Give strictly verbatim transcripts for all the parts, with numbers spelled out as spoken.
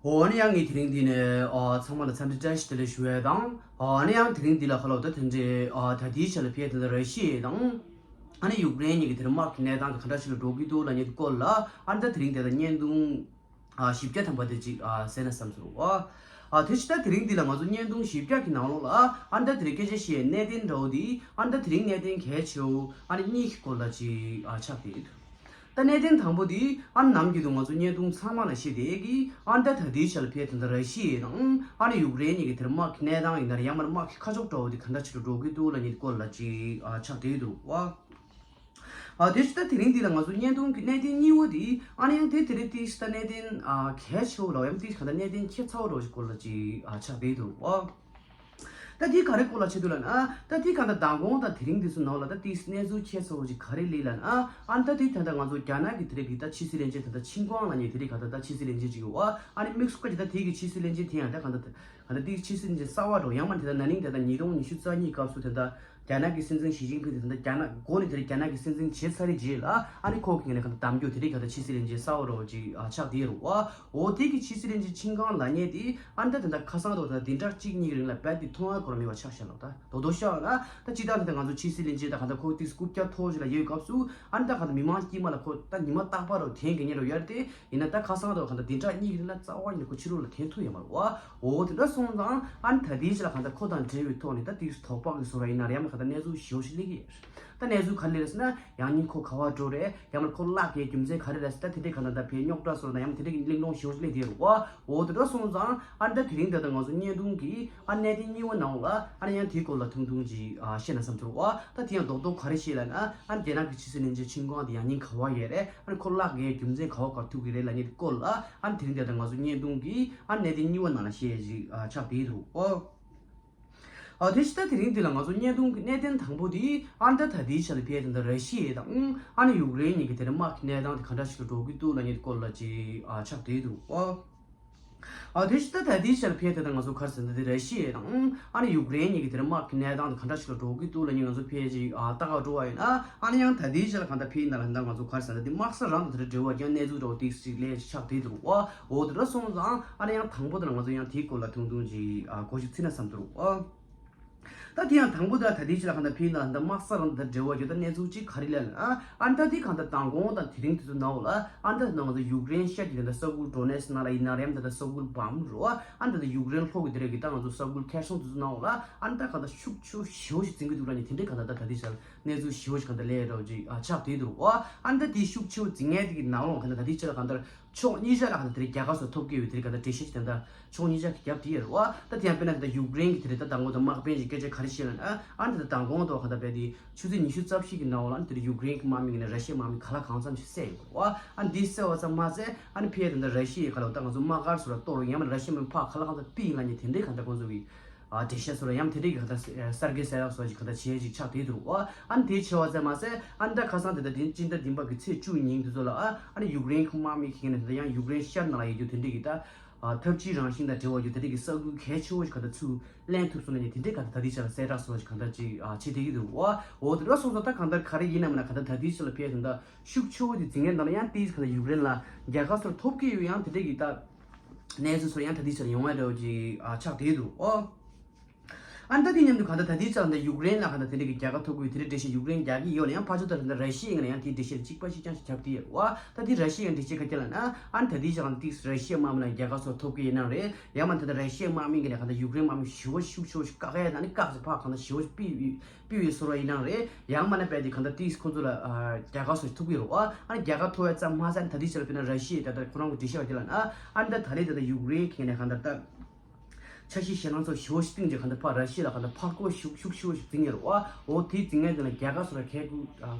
འོ་ཨ་ནི་ཡང་ངས་དེ་རིང་འདི་ནས་ཨ་ཚང་མ་ལ་འཚམས་འདྲི་བཀྲ་ཤིས་བདེ་ལེགས་ཞུ་ཡས་དང་། ཨ་ནི་ཡང་དེ་རིང་འདི་ལ་ཁ་ལོ་ད་དེ་འདྲའི་ཨ་ད་ལྟའི་ཆ་ལ་ཕེ་དེ་འདྲ་ར་ཤི་ཡ་དང་ཨ་ནི་ཡུཀ་རེན་གཉིས་ཀྱི་དེ་རིང་དམག་གི་གནས་སྟངས་དེ་ག་འདྲ་ཞིག་ལ་འགྲོ་གི་འདུག་ལབ་མཁན་དེ་སྐོར་ལ་ཨ་ནི་ད་དེ་རིང་དེ་ལ་བརྙན་ཐུང་ཨ་བཞི་བརྒྱ་ཐམ་པ་དེ་ཅིག་ཨ་གསན་ན་བསམ་སོང་བ། ཨ་དེ་ཕྱི་ད་དེ་རིང་འདི་ལ་ང་ཚོ་བརྙན་ཐུང་བཞི་བརྒྱ་གི་ནང་ལོགས་ལ་ཨ་ནི་ད་དེ་རིང་སྐད་ཆ་བཤད་གནད་དོན་འདྲ་བོ་དེ་ཨ་ནི་ད་དེ་རིང་གནད་དོན་གལ་ཆེ་བོ་ཨ་ནི་གཉིས་ཀྱི་སྐོར་ལ་ཅིག་ཨ་ཆགས་བསྡད་ཡོད། ད་གནད་དོན་དང་པོ་དེ་ཨ་ནི་ནམ་རྒྱུན་དུ་ང་ཚོ་བརྙན་ཐུང་ཚང་མ་ལ་བཤད་བསྡད་ཀྱི་ཨ་ནི་ད་ད་ལྟའི་ཆ་ལ་ཕེ་དེ་འདྲ་ར་ཤི་ཡ་དང་ཨ་ནི་ཡུཀ་རེན་གཉིས་ཀྱི་དེར་དམག་གི་གནས་སྟངས་ཡིན་ན་རེད། ཡང་མིན་དམག་གི་ཁ་ཕྱོགས་འདྲ་བོ་དེ་ག་འདྲ་ཞིག་ཏུ་འགྲོ་གི་འདུག་ལབ་མཁན་སྐོར་ལ་ཅིག་ཨ་ཆགས་བསྡད་འདུག་བ། ཨ་དེ་ཕྱི་ད་དེ་རིང་འདི་ལ་ང་ཚོ་བརྙན་ཐུང་གི་གནད་དོན་གཉིས་པོ་དེ་ཨ་ནི་ཡང་དེ་དེ་རིང་དེ་ཕྱི་ད་གནད་དོན་ཨ་གལ་ཆེ་བོ་ལ་ཡང་དེ་ག་འདྲ་གནད་དོན་ཁྱད་མཚར་བོ་འདྲ་བོ་ཞིག་སྐོར་ལ་ཅིག་ཨ་ཆགས་བསྡད་འདུག་བ། ད་འདི་ག་རེ་སྐོར་ལ་བྱེད་འདུག་ལབ་ན། ད་འདི་ག་ད་མདང་དགོང་དང་དེ་རིང་འདི་ཚོ་ནང་ལ་ད་འདི་གནས་ཚུལ་ཁྱད་མཚར་བོ་ཅིག་ག་རེ་སླེབས་ལབ་ན། ཨ་ད་འདི་ད་ད་ང་ཚོ་རྒྱ་ནག་གི་དེ་རིང་གི་ད་ཕྱི་སྲིད་བློན་ཆེན་ད་ད་ཆིན་ཀོང་ལབ་མཁན་དེ་རིང་ག་ད་ད་ཕྱི་སྲིད་བློན་ཆེན་ཅིག་ཡོད་བ། ཨ་ནི་དམིགས་སུ་བཀར་གྱི་ད་དེ་གི་ཕྱི་སྲིད་བློན་ཆེན་དེ་ཡང་ད་ག་ད་ག་ད་འདི་ཕྱི་སྲིད་བློན་ཆེན་གསར་བ་འགྲོ་ཡང་མ་དེ་ད་ན་ནིང་དེ་ད་ཉིས་སྟོང་ཉི་ཤུ་རྩ་གཉིས་སྐབས་སུ་དེ་ད་རྒྱ་ནག་གི་སྲིད་འཛིན་ཞི་ཅིན་ཕིང་དེ་ད་རྒྱ་ནག་འགོ་ནས་དེ་རིང་རྒྱ་ནག་གི་སྲིད་འཛིན་བྱས་ཚར་རེད་རྗེས་ལ་ཨ་ནི་ཁོ་གི་ངོས་ནས་ག་ད་གདམ་རྒྱུ་དེ་རིང་ག་ད་ཕྱི་སྲིད་བློན་ཆེན་གསར་བ་འགྲོ་ཅིག་ཨ་ཆགས་བསྡད་རེད་བ། འོ་དེ་གི་ཕྱི་སྲིད་བློན་ཆེན་ཆིན་ཀོང་ལབ་མཁན་དེ་ཨ་ནི་ད་དེ་འདྲ་ཁ་སང་དུ་ད་བདུན་ཕྲག་གཅིག་གཉིས་ཀྱི་རིང་ལ་རྦད་དེ་མཐོང་ཡ་སྐོར་མེད་པ་ཆགས་ཤག་ལབ། ད་རྡོག་རྡོག་བཤད་ན་ད་སྤྱིར་བཏང་དེ་ད་ང་ཚོ་ཕྱི་སྲིད་བློན་ཆེན་ད་ག་ད་ཁོ་ཏིག་རྐུབ་བཀྱག་མཐོ་ཞིག་ལ་ཡོད་སྐབས་སུ་ཨ་ནི་ད་ག་ད་མི་མང་དཀྱིལ་མ་ལ་ཁོ་ད་ཉི་མ་རྟག་པར་དུ་དྲན་གི་ཉེ་རུ་ཡར་དེ་ཡིན་ན་ད་ཁ་སང་དུ་ག་ད་བདུན་ཕྲག་གཉིས་ཀྱི་རིང་ལ་རྩ་བ་ཉིད་ནས་ཁོ་ཕྱི་ལོགས་ལ་ཐོན་ཐུབ་ཡོད་མ་རེད་བ། འོ་དེ་འདྲ་སོང་ཙང་ཨ་ནི་ད་ལྟའི་ཆ་ལ་ག་ད་ཁོ་དང་འབྲེལ་བའི་ཐོག་ནས་ད་ཏིག་དོགས་པ་གི་བཟོ་འདྲ་ཡིན་ན་རེད། ཡང་མིན་ག་ད་གནས་ཚུལ་ཞེ་པོ་ཞིག་སླེབས་ཀྱི་ཡོད་རེད། ད་གནས་ཚུལ་ག་རེ་རེད་ཟེར་ན་ཡང་སྙིང་ཁོ་ག་བ་འགྲོ་རེད། ཡང་མིན་ཁོ་བརླག་གི་རྒྱུ་མཚན་ག་རེ་རེད་ཟེར། ད་དེ་འདྲའི་ག་ད་ད་ཕའི་རྙོག་དྲ་བཟོ་འདྲ་ཡང་མིན་དེ་འདྲའི་གླེང་སློང་ཞེ་པོ་ཞིག་སླེབས་བསྡད་ཡོད་རེད་བ། འོ་དེ་འདྲ་སོང་ཙང་ཨ་ནི་ད་དེ་རིང་ད་ད་ང་ཚོ་བརྙན་ཐུང་གི་ཨ་གནད་དོན་གཉིས་པ་ནང་ལ་ཨ་ནི་ཡང་དེའི་སྐོར་ལ་ཐུང་ཐུང་ཅིག་ཨ་བཤད་ན་བསམ་ཚོར་བ། ད་དེ་ཡང་རྡོག་རྡོག་ག་རེ་བཤད་ལབ་ན་ཨ་ནི་རྒྱ་ནག་གི་ཕྱི་སྲིད་བློན་ཆེན་ཆིན་ཀོང་དེ་ཡང་སྙིང་ག་བ་ཡོད་རེད། ཨ་ནི་ཁོ་བརླག་གི་རྒྱུ་མཚན་ག་བ་ག་ཐུག་གི་རེད་ལབ་མཁན་དེ་སྐོར་ལ་ཨ་ནི་དེ་རིང་ད་ད་ང་ཚོ་བརྙན་ཐུང་གི་ཨ་གནད་དོན་གཉིས་པ་ནང་ལ་བཤད་ཅིག་ཨ་ཆགས་བསྡད་འདུག་ཨོ། ཨ་དེ་ཕྱི་ད་དེ་རིང་འདི་ལ་ང་ཚོ་བརྙན་ཐུང་གི་གནད་དོན་དང་པོ་དེ་ཨ་ནི་ད་ད་ལྟའི་ཆ་ལ་ཕེ་དེ་ད་ར་ཤི་ཡ་དང་ཨ་ནི་ཡུཀ་རེན་གཉིས་ཀྱི་དེ་རིང་དམག་གི་གནས་སྟངས་དེ་ག་འདྲ་ཞིག་ཏུ་འགྲོ་གི་འདུག་ལབ་མཁན་དེ་སྐོར་ལ་ཅིག་ཨ་ཆགས་བསྡད་འདུག་ཨོ། ཨ་དེ་ཕྱི་ད་ད་ལྟའི་ཆ་ལ་ཕེ་དེ་ད་ང་ཚོ་ག་རེ་ཟེར་ན་དེ་ར་ཤི་ཡ་དང་ཨ་ནི་ཡུཀ་རེན་གཉིས་ཀྱི་དེ་རིང་དམག་གི་གནས་སྟངས་དེ་ག་འདྲ་ཞིག་ལ་འགྲོ་གི་འདུག་ལབ་མཁན་ང་ཚོ་ཕེ་ཅིག་ཨ་ལྟ་ག་འགྲོ་བ་ཡིན་ན་ཨ་ནི་ཡང་ད་ལྟའི་ཆ་ལ་གང་ལྟར་ཕེ་ཡིན་ན་ལ་ད་ང་ཚོ་ག་རེ་ཟེར་ན་དེ་དམག་ས་རང་དང་དེ་འབྲེལ་བ་ཀྱང་གནས་ཚུལ་འདྲ་བོ་ཏིག་ཅིག་ལས་ཆགས་བསྡད་འདུག་ཨོ། འོ་དེ་འདྲ་སོང་ཙང་ཨ་ནི་ཡང་དང་པོ་དེ་ལ་ང་ཚོ་ཡང་དེའི་སྐོར་ལ་ཐུང་ཐུང་ཅིག་ཨ་གོ་ཞིག་ཚིག་ན་བསམ་འདུག་ཨ། ད་དེ་ཡང་དང་པོ་དེ་ལ་ད་ལྟའི་ཆ་ལ་གང་ལྟར་ཕེ་ཡིན་ན་ད་དམག་ས་རང་དང་འབྲེལ་བ་ཡོད་ད་གནས་ཚུལ་ཅིག་ག་རེ་ལབ་ན་ཨ་ཨ་ནི་ད་དེ་གང་ལྟར་མདང་དགོང་དང་དེ་རིང་དེ་ཚོ་ནང་ལ་ཨ་ནི་ད་ད་ང་ཚོ་ཡུཀ་རེན་ཤར་གྱི་ད་ད་ས་ཁུལ་ཌོ་ནེ་སི་ནང་ལ་ཡིན་ན་རེད། ད་ད་ས་ཁུལ་བམ་རོ་ཨ་ཨ་ནི་ད་ད་ཡུཀ་རེན་ལྷོ་གི་དེ་རེད་གི་ད་ང་ཚོ་ས་ཁུལ་ཁེར་སོང་དེ་ཚོ་ནང་ལ་ཨ་ནི་ད་གང་ལྟར་ཤུགས་ཆེ་ཞེ་པོ་ཞིག་འཛིང་གི་འདུག་ལབ་ནས་དེ་འདྲའི་གང་ལྟར་ད་ད་ལྟའི་ཆ་ལ་གནས་ཚུལ་ཞེ་པོ་ཞིག་གང་ལྟར་སླེབས་ཡོད་འདྲ་བོ་ཅིག་ཨ་ཆགས་བསྡད་འདུག་ཨ། ཨ་ནི་ད་དེ་ཤུགས་ཆེ་བོ་འཛིང་ཡས་དེ་གི་ནང་ལོགས་གང་ལྟར་ད་ལྟའི་ཆ་ལ་གང་ལྟར་ཕྱོགས་གཉིས་ཆ་ལ་གང་ལྟར་དེ་རྒྱལ་ཁ་སོགས་ཐོབ་ཀྱི་ཡོད་དེ་རིགས་གང་ལྟར་འགྲེལ་བཤད་ཅིག་དེ་འདྲ་ཕྱོགས་གཉིས་ཆ་གི་རྒྱབ་དེ་ཡོད་རེད་བ། ད་དེ་ཡང་དཔེར་ན་དེ་འདྲ་ཡུཀ་རེན་གྱི་དེ་རིགས་ད་དང་པོ་དང་དམག་དཔོན་གྱི་སྐད་ཆ་ག་རེ་བཤད་ལབ་ན་ཨ་ནི་ད་དང་དགོང་དུ་གང་ལྟར་རྦད་དེ་ཆུ་ཚོད་ཉི་ཤུ་རྩ་བཞི་གི་ནང་ལ་ཨ་ནི་དེ་རིགས་ཡུཀ་རེན་གྱི་དམག་མི་ངོས་ནས་ར་ཤི་ཡའི་དམག་མི་ག་ལ་གང་འཚམ་ཞིག་བསད་ཡོད་རེད་བ། ཨ་ནི་འདི་བསད་པ་ཙམ་མ་ཟད་ཨ་ནི་ཕལ་དེ་འདྲ་ར་ཤི་ཡའི་ག་ལ་ད་ང་ཚོ་དམག་སྒར་སོགས་ལ་གཏོར་ཡང་མིན་ར་ཤི་ཡའི་དམག་མི་ཕར་ག་ལ་གང་འཚམ་ཕུད་ཡིན་ལབ་མཁན་དེ་འདྲའི་གང་ལྟར་ཁོང་ཚོ་གི་ཨ་འགྲེལ་བཤད་སོགས་ལ་ཡང་དེ་འདྲའི་གི་གང་ལྟར་གསར་འགྱུར་གསལ་བསྒྲགས་སོགས་ཀྱི་གང་ལྟར་བྱས་ཅིག་ཆགས་བསྡད་འདུག་བ། ཨ་ནི་དེ་བྱས་པ་ཙམ་མ་ཟད་ཨ་ནི་ད་ཁ་སང་དེ་ལྟར་དེ་སྤྱི་ཟླ་བདུན་པ་གི་ཚེས་བཅུ་ཉིན་དེ་ཚོ་ལ་ཨ་ཨ་ནི་ཡུཀ་རེན་གྱི་དམག་མི་ཁེ་ནས་དེ་ལྟར་ཡང་ཡུཀ་རེན་ཤར་ནང་ལ་ཡོད་རྒྱུ་དེ་འདྲའི་གི་ད་ཨ་འཐབ་ཇུས་རང་བཞིན་དང་འབྲེལ་བ་ཡོད་དེ་འདྲའི་གི་ས་ཁུལ་གལ་ཆེ་བོ་ཞིག་གང་ལྟར་ཚུར་ལེན་ཐུབ་སོང་ན་ནི་དེ་འདྲའི་གང་ལྟར་ད་ལྟའི་ཆ་ལ་གསལ་བསྒྲགས་སོགས་ཀྱི་གང་ལྟར་ཅིག་ཨ་བྱེད་བསྡད་ཀྱི་འདུག་བ། འོ་དེ་འདྲ་སོང་ཙང་ད་གང་ལྟར་ག་རེ་ཡིན་ནམ་ན་གང་ལྟར་ད་ལྟའི་ཆ་ལ་ཕལ་དེ་འདྲ་ཤུགས་ཆེ་བོ་དེ་འཛིང་ཡས་ནང་ལ་ཡང་ཏིས་གང་ལྟར་ཡུཀ་རེན་ལ་རྒྱལ་ཁ་སོགས་ཐོབ་ཀྱི་ཡོད། ཡང་དེ་འདྲའི་གི་ད་གནས་ཚུལ་སོགས་ཡང་ད་ལྟའི་ཆར་ཡོང་བའི་འདྲ་བོ་ཅིག་ཨ་ཆགས་བསྡད་འདུག་ཨོ། ཨ་ནི་ད་དེ་མཉམ་དུ་གང་ལྟར་ད་ལྟའི་ཆར་ད་ཡུཀ་རེན་ལ་གང་ལྟར་དེ་འདྲའི་གི་རྒྱལ་ཁ་ཐོབ་དགོས་དེ་འདྲའི་འགྲེལ་བཤད་ཡུཀ་རེན་རྒྱག་གི་ཡོད་ལ། ཡང་ཕར་ཕྱོགས་ད་ད་ར་ཤི་ཡའི་ངོས་ནས་ཡང་དེའི་འགྲེལ་བཤད་གཅིག་པ་གཅིག་རྐྱང་ཞིག་རྒྱབ་བསྡད་ཡོད་བ། ད་དེ་ར་ཤི་ཡའི་འགྲེལ་བཤད་ག་རེ་ལབ་ན་ཨ་ནི་ད་ལྟའི་ཆར་ད་ར་ཤི་ཡའི་དམག་མི་ལ་རྒྱལ་ཁ་སོགས་ཐོབ་ཀྱི་ཡིན་ནའང་རེད། ཡང་མིན་ད་ལྟ་ར་ཤི་ཡའི་དམག་མི་གི་ནས་གང་ལྟར་ཡུཀ་རེན་དམག་མི་ཞེ་པོ་ཤུགས་ཆེ་བོ་ཞིག་བཀག་ཡ་ད་ནི་བཀག་ཟེར་ཕར་གང་ལྟར་ཞེ་པོ་ཞིག་ཕུད་ཡོད་ཕུད་ཡོད་བཟོ་འདྲ་ཡིན་ནའང་རེད། ཡང་མིན་ན་རྦད་དེ་གང་ལྟར་ཏིས་ཁོང་ཚོ་ལ་ཨ་རྒྱལ་ཁ་སོགས་ཐོབ་ཀྱི་རེད་བ། ཨ་ནི་རྒྱལ་ཁ་ཐོབ་ཡ་ཙམ་མ་ཟད་ད་ལྟའི་ཆར་དཔེར་ན་ར་ཤི་ཡས་ད་ལྟ་ཁོ་རང་གི་འགྲེལ་བཤད་བ་དེ་ལ་ན་ཨ་ནི་ད་ད་ལྟའི་ད་ལྟ་ཡུཀ་རེན་གི་ནས་གང་ལྟར་ད་ཆ་ཤས་ཞེད་སྣང་ཚོ་ཞེ་པོ་ཞིག་བཏིང་རྗེས་གང་ལྟར་ཕར་ར་ཤི་ཡ་ལ་གང་ལྟར་ཕར་རྒོལ་ཤུགས་ཤུགས་ཆེ་བོ་ཞིག་འཛིང་ཡོད་རེད་བ། འོ་དེ་འཛིང་ཡ་དེ་ལ་རྒྱལ་ཁ་སོགས་ལ་གལ་ཀུ་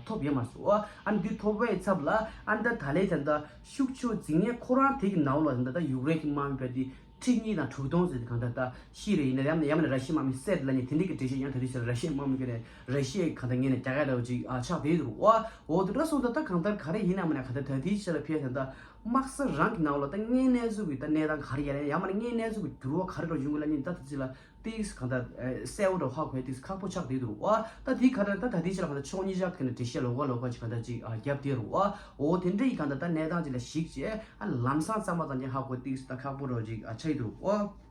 ཐོབ་ཡོད་མ་རེད་བ། ཨ་ནི་འདི་ཐོབ་པའི་ཚབ་ལ་ཨ་ནི་ད་ད་ལྟའི་ད་ལྟ་ཤུགས་ཆེ་བོ་འཛིང་ཡ་ཁོ་རང་དེ་གི་ནང་ལ་ད་ལྟ་ཡུཀ་རེན་གི་དམག་མི་རྦད་དེ་ཁྲི་གཉིས་དང་དྲུག་སྟོང་ཟེར་ཏེ་གང་ལྟར་ད་ཤི་རེད། ཡིན་ན་ཡང་ན་ཡང་ན་ར་ཤི་ཡའི་དམག་མི་བསད་ལབ་ནས་དེ་འདྲའི་གི་འགྲེལ་བཤད་ཡང་ད་རེས་ཤར་ར་ཤི་ཡའི་དམག་མི་གི་ནས་ར་ཤི་ཡའི་གང་ལྟར་ངོས་ནས་རྒྱག་ཡ་འདྲ་བོ་ཅིག་ཨ་ཆགས་བསྡད་འདུག་བ། འོ་དེ་འདྲ་སོང་ཙང་ད་གང་ལྟར་ག་རེ་ཡིན་ནམ་ན་གང་ལྟར་ད་ལྟའི་ཆ་ལ་ཕལ་ད་ལྟ་དམག་ས་རང་གི་ནང་ལ་ད་དངོས་གནས་ཚུལ་གི་ད་གནས་སྟངས་ག་རེ་ཡིན་ན་ཡང་མ་ན་དངོས་གནས་ཚུལ་གི་འགྱུར་བ་ག་རེ་འགྲོ་ཡོང་གི་ལབ་ནས་ད་དེ་ཚོ་ལ་ ཏིག་གང་ལྟར་གསལ་བོ་རུ་ཧ་གོ་ཡ་ཏིག་ཁག་པོ་ཆགས་བསྡད་འདུག་བ། ད་དེའི་ཁ་ད་ད་ད་དེའི་ཆ་ལ་གང་ལྟར་ཕྱོགས་གཉིས་ཆ་གི་ནས་འགྲེལ་བཤད་ལོགས་ཀ་ལོགས་ཀ་ཅིག་གང་ལྟར་ཅིག་རྒྱབ་བསྡད་རུ་བ། འོ་དེ་འདྲ་ཡི་གང་ལྟར་ད་གནས་སྟངས་ཅིག་ལ་གཞིགས་བྱས་ཨ་ལམ་སང་ཚང་མ་ཙམ་གྱི་ཧ་གོ་ཏིག་ད་ཁག་པོ་རུ་ཅིག་ཆགས་འདུག་བ།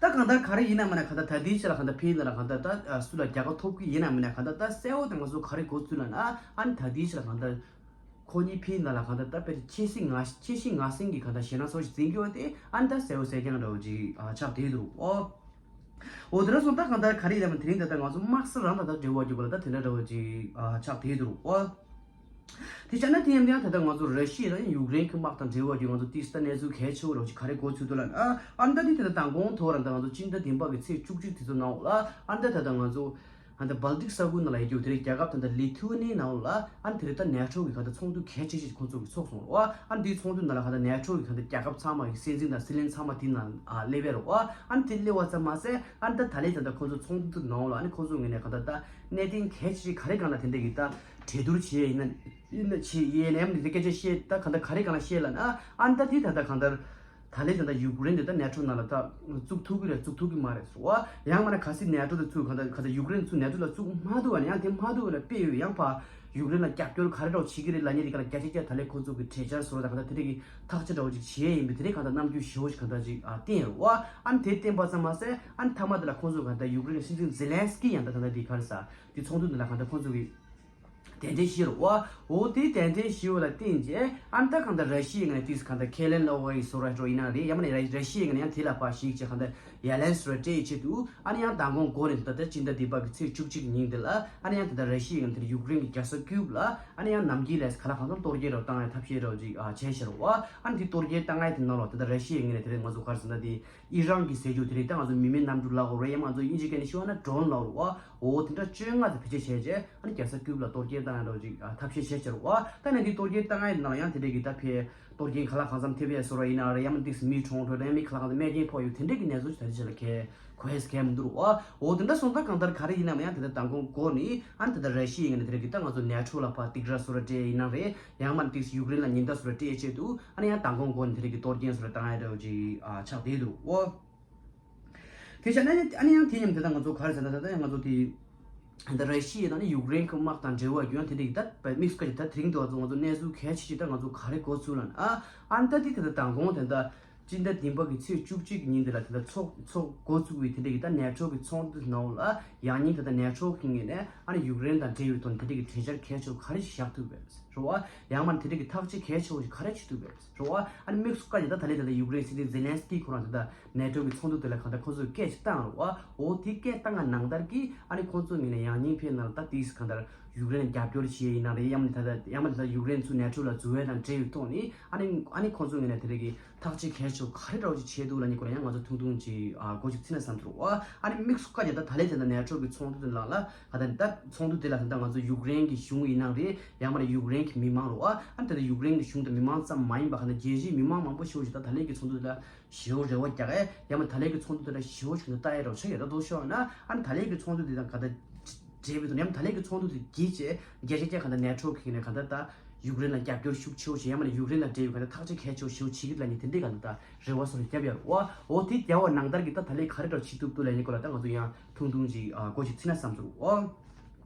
ད་གང་ལྟར་ག་རེ་ཡིན་ན་མིན་ན་གང་ལྟར་ད་དེའི་ཆ་ལ་གང་ལྟར་ཕན་ཡིན་ན་གང་ལྟར་ད་སུ་ལ་རྒྱལ་ཁ་ཐོབ་ཀྱི་ཡིན་ན་མིན་ན་གང་ལྟར་ད་གསལ་བོ་དང་ང་ཚོ་ག་རེ་གོ་ཚུལ་ལ་ན་ཨ་ནི་ད་དེའི་ཆ་ལ་གང་ལྟར། ཁོ་གཉིས་ཕན་ཡིན་ན་ལ་གང་ལྟར་ད་དཔེ་ཁྱེད་སྲིད་ང་ཁྱེད་ཤི་ང་སྲིང་གི་གང་ལྟར་ཞེད་སྣང་ཚོར་ཞིག་འཛིན་གྱི་ཡོད་དེ་ཨ་ནི་ད་གསལ་བོ་གསལ་རྐྱང་འདྲ་བོ་ཅིག་ཆགས་བསྡད་འདུག་ཨོ། འོ་དེ་འདྲ་སོང་ད་གང་ལྟར་ག་རེ་ཡིན་ན་དེ་རིང་ད་ལྟ་ང་ཚོ་དམག་ས་རང་དང་ད་འབྲེལ་བ་རྒྱུ་བ་ལ་ད་དེ་འདྲ་འདྲ་བོ་ཅིག་ཆགས་བསྡད་འདུག་ཨོ། དེ་བྱས་ན་དེ་ཡིན་ཡང་ད་ལྟ་ང་ཚོ་ར་ཤི་ཡ་དང་ཡུཀ་རེན་གྱི་དམག་དང་འབྲེལ་བ་རྒྱུ་ང་ཚོ་ཏིས་ད་གནས་ཚུལ་གལ་ཆེ་བོ་རོགས་ཅིག་ག་རེ་གོ་ཚུལ་འདུག་ལ་ཨ་ཨ་ནི་ད་དེ་ད་ལྟ་མདང་དགོང་ཐོག་རང་ད་ང་ཚོ་སྤྱི་ཟླ་བདུན་པ་གི་ཚེས་བཅུ་གཅིག་དེ་ཚོ་ནང་ལ་ཨ་ནི་ད་ད་ལྟ་ང་ཚོ། ཨ་ནི་ད་སྦལ་ཏིག་ས་ཁུལ་ནང་ལ་ཡོད་རྒྱུ་དེ་རིང་རྒྱལ་ཁབ་ད་ལྟ་ལི་ཐུ་ནི་ནང་ལ་ཨ་ནི་དེ་རིང་ད་ནེ་ཊོ་གི་ག་ད་ཚོགས་འདུ་གལ་ཆེ་ཤོས་ཁོང་ཚོ་གི་ཚོགས་སོང་རོ། ཨ་ནི་དེའི་ཚོགས་འདུ་ནང་ལ་ག་ད་ནེ་ཊོ་གི་ག་ད་རྒྱལ་ཁབ་ཚང་མ་གི་སྲིད་འཛིན་དང་སྲིད་བློན་ཚང་མ་དེ་ནང་ཨ་སླེབས་ཡོད་རོ། ཨ་ནི་དེ་སླེབས་པ་ཙམ་མ་ཟད་ཨ་ནི་ད་ད་ལན་ད་ལྟ་ཁོང་ཚོ་ཚོགས་འདུ་ནང་ལ་ཨ་ནི་ཁོང་ཚོ་ངོས་ནས་ག་ད་ད་གནད་དོན་གལ་ཆེ་ཤོས་ག་རེ་སྒང་ལ་དེ་འདྲ་གི་ད་གྲོས་བསྡུར་བྱེད་ཡིན་ན་ཡིན་ན་བྱེད་ཡིན་ནའི་དེ་སྐད་ཆ་བཤད་ད་ག་ད་ག་རེ་སྒང་ལ་བཤད་ལ་ན་ཨ་ནི་ད་དེ་ད་ད་གང་ལྟར། ད་ལན་ད་ལྟ་ཡུཀ་རེན་དེ་ད་ནེ་ཊོ་ནང་ལ་ད་བཙུགས་ཐུབ་ཀྱི་རེད་བཙུགས་ཐུབ་ཀྱི་མ་རེད་ཟེར་བ། ཡང་མིན་ན་གལ་སྲིད་ནེ་ཊོ་དེ་བཙུགས་གང་ལྟར་གང་ལྟར་ཡུཀ་རེན་ཚུར་ནེ་ཊོ་ལ་བཙུགས་མ་ཐུབ་པ་ན་ཡང་དེ་མ་ཐུབ་པ་ན་དཔེ་ཡོད་ཡང་ཕར་ཡུཀ་རེན་ལ་རྒྱབ་སྐྱོར་ག་རེ་འདྲ་བོ་བྱེད་ཀྱི་རེད་ལབ་མཁན་དེ་ག་ལ་རྒྱ་ཆེ་རྒྱ་ད་ལན་ཁོ་ཚོ་གི་གྲོས་འཆར་བཟོ་ར་ད་གང་ལྟར་དེ་རིགས་ཀྱི་ཐག་གཅོད་འདྲ་བོ་ཅིག་བྱེད་ཡིན་པའི་དེ་རིགས་གང་ལྟར་རྣམ་འགྱུར་ཞེ་བོ་ཞིག་གང་ལྟར་ཅིག་ཨ་བསྟན་ཡོད་རེད་བ། ཨ་ནི་དེ་བསྟན་པ་ཙམ་མ་ཟད་ཨ་ནི་མཐའ་མ་དེ་ལ་ཁོང་ཚོ་གང་ལྟར་ཡུཀ་རེན་གྱི་སྲིད་འཛིན་ཛེ་ལན་སི་ཀི་ཡང་ད་གང་ལྟར་དེ་ག་རེ་ཟ་དེ་ཚོགས་འདུ་འདི་ལ་གང་ལྟར་ཁོང་ཚོ་གི་གདན་འདྲེན་ཞུས་རོ། འོ་དེའི་གདན་འདྲེན་ཞུས་པ་ལ་བརྟེན་རྗེས་ཨ་ནི་ད་གང་ལྟར་ར་ཤི་ཡའི་ངོས་ནས་དེས་གང་ལྟར་ཁས་ལེན་ལོག་པ་ཡི་བཟོ་འདྲ་འདྲ་ཡིན་ན་རེད། ཡང་མིན་ན་ར་ཤི་ཡའི་ངོས་ནས་ཡང་དེ་ལ་ཕར་གཞིགས་བྱས་གང་ལྟར་ཡ་ལན་བཟོ་འདྲ་སྤྲད་ཡོད་ཆེད་དུ་ཨ་ནི་ཡང་མདང་དགོང་འགོ་ནས་ད་ལྟ་སྤྱི་ཟླ་འདི་པ་གི་ཚེས་བཅུ་གཅིག་ཉིན་འདི་ལ་ཨ་ནི་ཡང་ད་ལྟ་ར་ཤི་ཡའི་ངོས་ནས་དེ་ཡུཀ་རེན་གྱི་རྒྱལ་ས་ཀིའུབ་ལ་ཨ་ནི་ཡང་ནམ་རྒྱུན་ལས་ག་ལ་གང་འཚམ་གཏོར་རྒོལ་འདྲ་བཏང་ཡ་ཐབས་ཤེས་འདྲ་ཅིག་བྱས་ཤར་བ། ཨ་ནི་དེ་གཏོར་རྒོལ་བཏང་ཡ་དེ་ནང་ལོགས་ད་ལྟ་ར་ཤི་ཡའི་ངོས་ནས་དེ་རིང་ང་ཚོ་ག་རེ་ཟེར་ན་དེ། ཨི་རན་གྱི་ཟེར་རྒྱུ་དེ་རིང་ད་ང་ཚོ་མི་མེད་གནམ་གྲུ་ལབ་དགོས་རེད། ཡང་ང་ཚོ་དབྱིན་ཇི་སྐད་ནས་ཞུ་བ་ན་ཌོ་རོན་ལབ་དགོས་རེད་བ། འོ་དེ་འདྲ་བཅོ་ལྔ་ཙམ་བེད་སྤྱོད་བྱས་རྗེས་ཨ་ནི་རྒྱལ་ས་ཀིའུབ་ལ་གཏོར་རྒོལ་བཏང་ཡ་འདྲ་ཅིག་ཐབས་ཤེས་བྱས་ཤར་བ། ད་ནི་འདི་གཏོར་རྒོལ་བཏང་ཡ་ནང་ཡང་དེ་འདྲ་གི་ད་ཕེ་གཏོར་རྒོལ་ག་ལ་གང་འཚམ་ཐེབས་ཡ་བཟོ་འདྲ་ཡིན་ན་རེད། ཡང་མིན་ཏིག་མི་གྲོངས་འགྲོ་རེད། ཡང་མིན་ག་ལ་གང་འཚམ་རྨས་སྐྱོན་ཕོག་ཡོད་དེ་འདྲ་གི་གནས་ཚུལ་ད་ལྟའི་ཆ་ལ་གལ་གོ་ཡས་གལ་མི་འདུག་རེད་བ། འོ་དེ་འདྲ་སོང་ཙང་གང་ལྟར་ག་རེ་ཡིན་ནམ་ཡང་དེ་ལྟར་མདང་དགོང་འགོ་ནས་ཨ་ནི་དེ་ལྟར་ར་ཤི་ཡའི་ངོས་ནས་དེ་རིང་གི་ད་ང་ཚོ་ནེ་ཊོ་ལ་ཕར་སྡིགས་ར་བཟོ་འདྲ་སྤྲད་ཡིན་ན་རེད། ཡང་མིན་ཏིག་ཡུཀ་རེན་ལ་ཉེན་བརྡ་བཟོ་འདྲ་སྤྲད་ཡ་ཆེད་དུ་ཨ་ནི་ཡང་མདང་དགོང་འགོ་ནས་དེ་རིང་གི་གཏོར་རྒོལ་བཟོ་འདྲ་བཏང་ཡ་འདྲ་ཅིག་ཨ་ཆགས་བསྡད་འདུག་འོ། དེ་བྱས་ན་ཨ་ནི་ཡང་དེ་མཉམ་དེ་ད་ང་ཚོ་ག་རེ་ཟེར་ན་ད་ད་ཡང་ང་ཚོ་དེ་ད་ར་ཤི་ཡ་དང་ནི་ཡུཀ་རེན་གྱི་དམག་དང་འབྲེལ་བ་རྒྱུ་ཡང་དེ་འདྲ་གི་ད་དམིགས་སུ་བཀར་གྱི་ད་དེ་རིང་དུ་ང་ཚོ་ང་ཚོ་གནས་ཚུལ་གལ་ཆེ་ཤོས་ད་ང་ཚོ་ག་རེ་གོ་ཚུལ་ལ་ཨ་ཨ་ནི་ད་དེ་ད་ད་མདང་དགོང་དེ་ད་སྤྱི་ཟླ་བདུན་པ་གི་ཚེས་བཅུ་གཅིག་ཉིན་དེ་ལ་དེ་ད་ཚོགས་ཚོགས་འགོ་བཙུགས་པའི་དེ་འདྲ་གི་ད་ནེ་ཊོ་གི་ཚོགས་འདུ་ནང་ལ་ཡང་སྙིང་དེ་ད་ནེ་ཊོ་གི་ངོས་ནས་ཨ་ནི་ཡུཀ་རེན་དང་འབྲེལ་བའི་ཐོག་ནས་དེ་འདྲ་གི་གྲོས་འཆར་གལ་ཆེ་བོ་ག་རེ་ཞིག་བཞག་ཐུབ་པས་རེད་བ། ཡང་མིན་དེ་འདྲ་གི་ཐག་གཅོད་གལ་ཆེ་བོ་ཞིག་ག་རེ་བྱེད་ཐུབ་པས་རེད་བ། ཨ་ནི་དམིགས་སུ་བཀར་ནས་ད་ད་ལན་ད་ལྟ་ཡུཀ་རེན་སྲིད་འཛིན་ཛེ་ལན་སི་ཀི་ཁོ་རང་ད་ལྟ་ནེ་ཊོ་གི་ཚོགས་འདུ་དེ་ལ་གང་ལྟར་ཁོ་ཚོས་སྐད་ཅིག་བཏང་རེད་བ། འོ་དེ་སྐད་བཏང་བ་ནང་ལྟར་གྱིས་ཨ་ནི་ཁོ་ཚོ་ངོས་ནས་ཡང་སྙིང་ཕན་ནང་ལ་ད་དེས་གང་ལྟར་ཡུཀ་རེན་ལ་རྒྱབ་སྐྱོར་བྱེད་ཡ་ཡིན་ན་རེད། ཡང་མིན་ད་ལྟ་ཡང་མིན་ད་ལྟ་ཡུཀ་རེན་ཚུར་ནེ་ཊོ་ལ་འཛུལ་བ་དང་འབྲེལ་བའི་ཐོག་ནས་ཨ་ནི་ཨ་ནི་ཁོ་ཚོ་ངོས་ནས་དེ་རིགས་ཀྱི་ཐག་གཅོད་གལ་ཆེ་བོ་ག་རེ་འདྲ་བོ་ཅིག་བྱས་འདུག་ལབ་མཁན་སྐོར་ལ་ཡང་ང་ཚོ་ཐུང་ཐུང་ཅིག་ཨ་གོ་ཅིག་ཚིག་ན་བསམ་ཐུབ་རེད་བ། ཨ་ནི་དམིགས་སུ་བཀར་ནས་ད་ད་ལན་དེ་ད་ནེ་ཊོ་གི་ཚོགས་འདུ་དེ་ནང་ལ་ག་ད་ད་ཚོགས་འདུ་དེ་ལ་ད་ད་ང་ཚོ་ཡུཀ་རེན་གྱི་གཞུང་ཡིན་ན་རེད། ཡང་མིན་ན་ཡུཀ་རེན་གྱི་མི་མང་རེད་བ། ཨ་ནི་ད་ད་ཡུཀ་རེན་གྱི་གཞུང་དང་མི་མང་ཙམ་མ་ཡིན་པ་ག་ད་རྒྱལ་སྤྱིའི་མི་མང་མང་པོ་ཞེ་པོ་ཞིག་ད་ད་ལན་གྱི་ཚོགས་འདུ་དེ་ལ་ཞེ་པོ་རེ་བ་རྒྱག་ཨེ། ཡང་མིན་ད་ལན་གྱི་ཚོགས་འདུ་དེ་ལ་ཞེ་པོ་ཞིག་ད་ལྟ་ཡ་རོགས་ཆགས་ཡོད་ད་དོ་ཤོག་ན་ཨ་ནི་ད་ལན་གྱི་ཚོགས་འདུ་དེ་དང་ག་ད་འབྲེལ་བའི་ཐོག་ནས་ད་ལན་གྱི་ཚོགས་འདུ་དེ་བརྒྱུད་བྱས་རྒྱལ་སྤྱིའི་ག་ད་ནེ་ཊོ་གི་ནས་ག་ད་ད་ཡུཀ་རེན་ལ་རྒྱབ་སྐྱོར་ཤུགས་ཆེ་བོ་བྱས་ཡང་མིན་ན་ཡུཀ་རེན་ལ་འབྲེལ་བའི་ག་ད་ཐག་གཅོད་གལ་ཆེ་བོ་ཞེ་པོ་བྱེད་ཀྱི་ལབ་མཁན་དེ་འདྲའི་ག་ད་ད་རེ་བ་སོགས་རྒྱབ་ཡོད་རེད་བ། འོ་དེ་རྒྱབ་པ་ནང་ལྟར་གྱི་ད་ད་ལན་ག་རེ་འདྲ་བྱེད་ཐུབ་འདུག་ལབ་མཁན་སྐོར་ལ་ད་ང་ཚོ་ཡང་ཐུང་ཐུང་ཅིག་ཨ་གོ་ཅིག་ཚིག་ན་བསམ་ཚུལ་འོ།